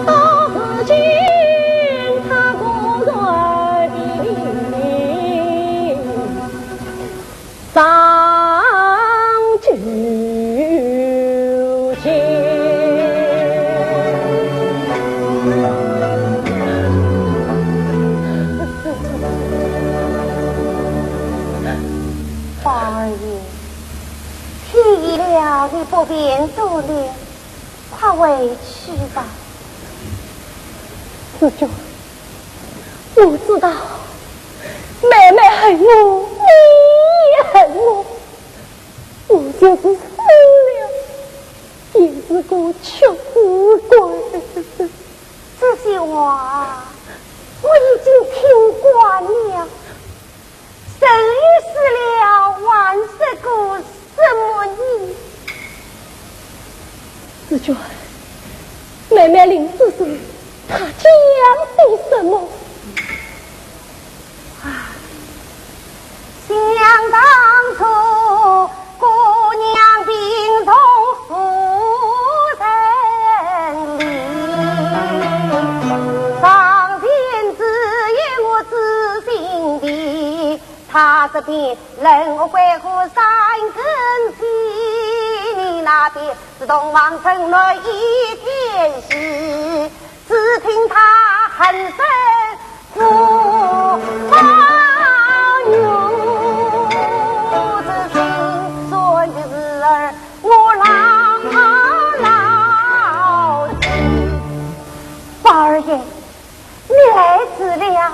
到如今他果然上九天。花儿也，天已了，你不便多留， 快回去吧。紫鹃，我知道妹妹恨我，你也恨我，我就是死了，也是个屈死鬼。紫鹃啊，我已经听惯了， 人已死了，还说个什么呢？紫鹃，妹妹临死时，她讲的什么？啊，想当初，姑娘病重无人理，床前只有我知心的， 他这边冷我归河三更天。自东王城南一点西，只听他喊声父王女，这心酸的事儿我牢牢记。宝二爷，你来迟了。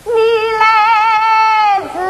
你来迟了。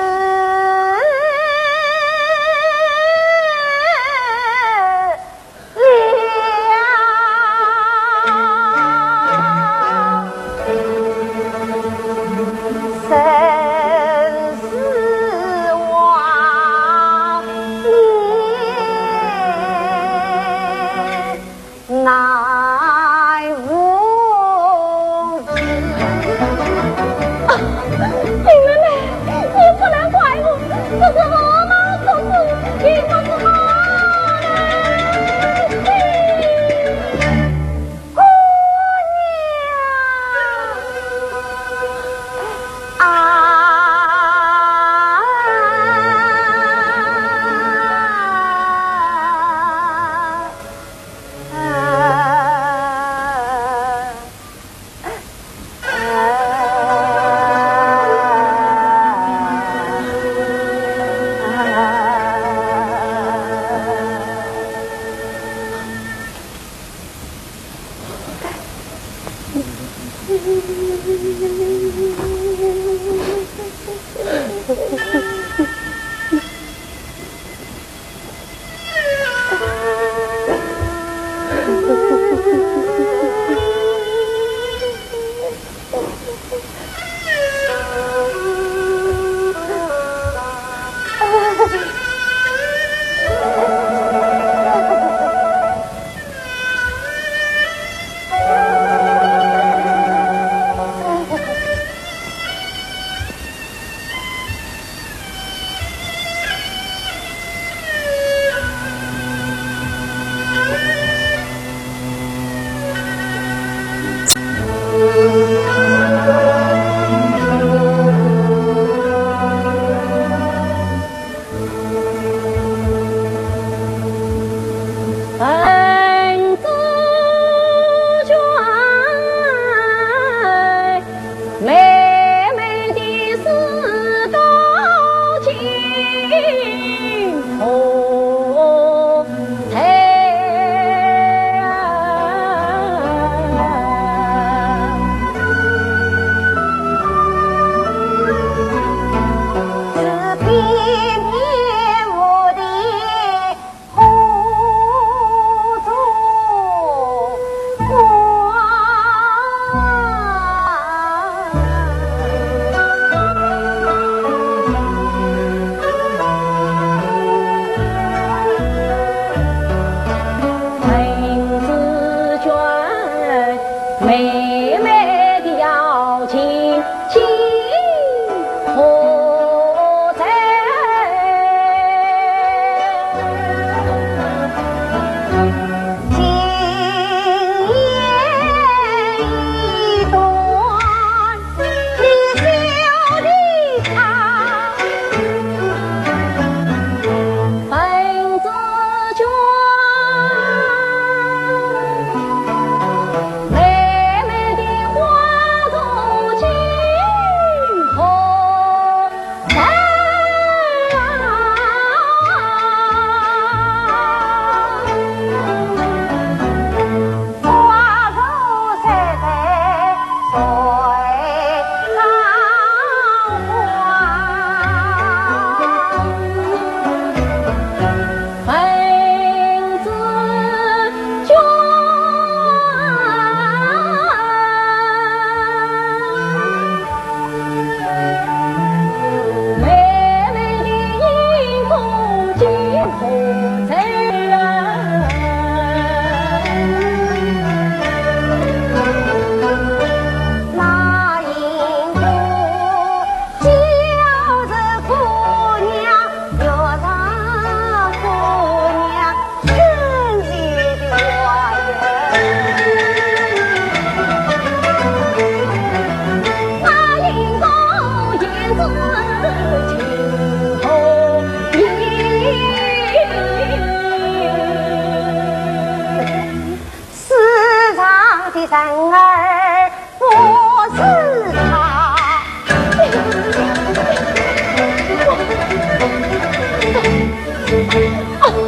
你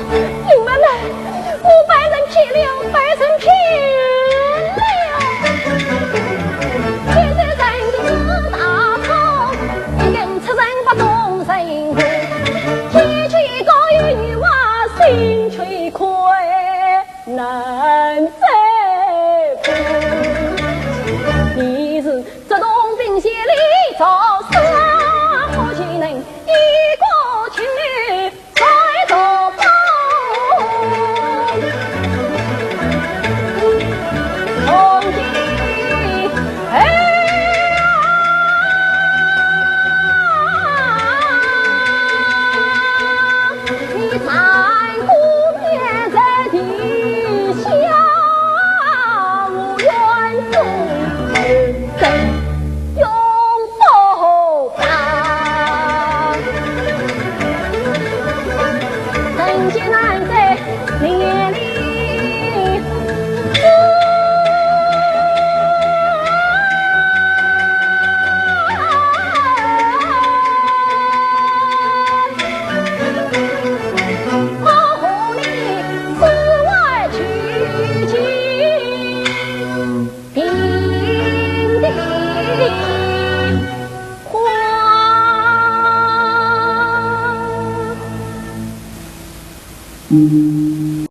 们呢？我被人骗了，被人骗了！现在人家大吵，一个出人不懂人物，天气高有雨啊，心吹灰难再苦。你是这东兵险里找死啊，我岂能一个情侣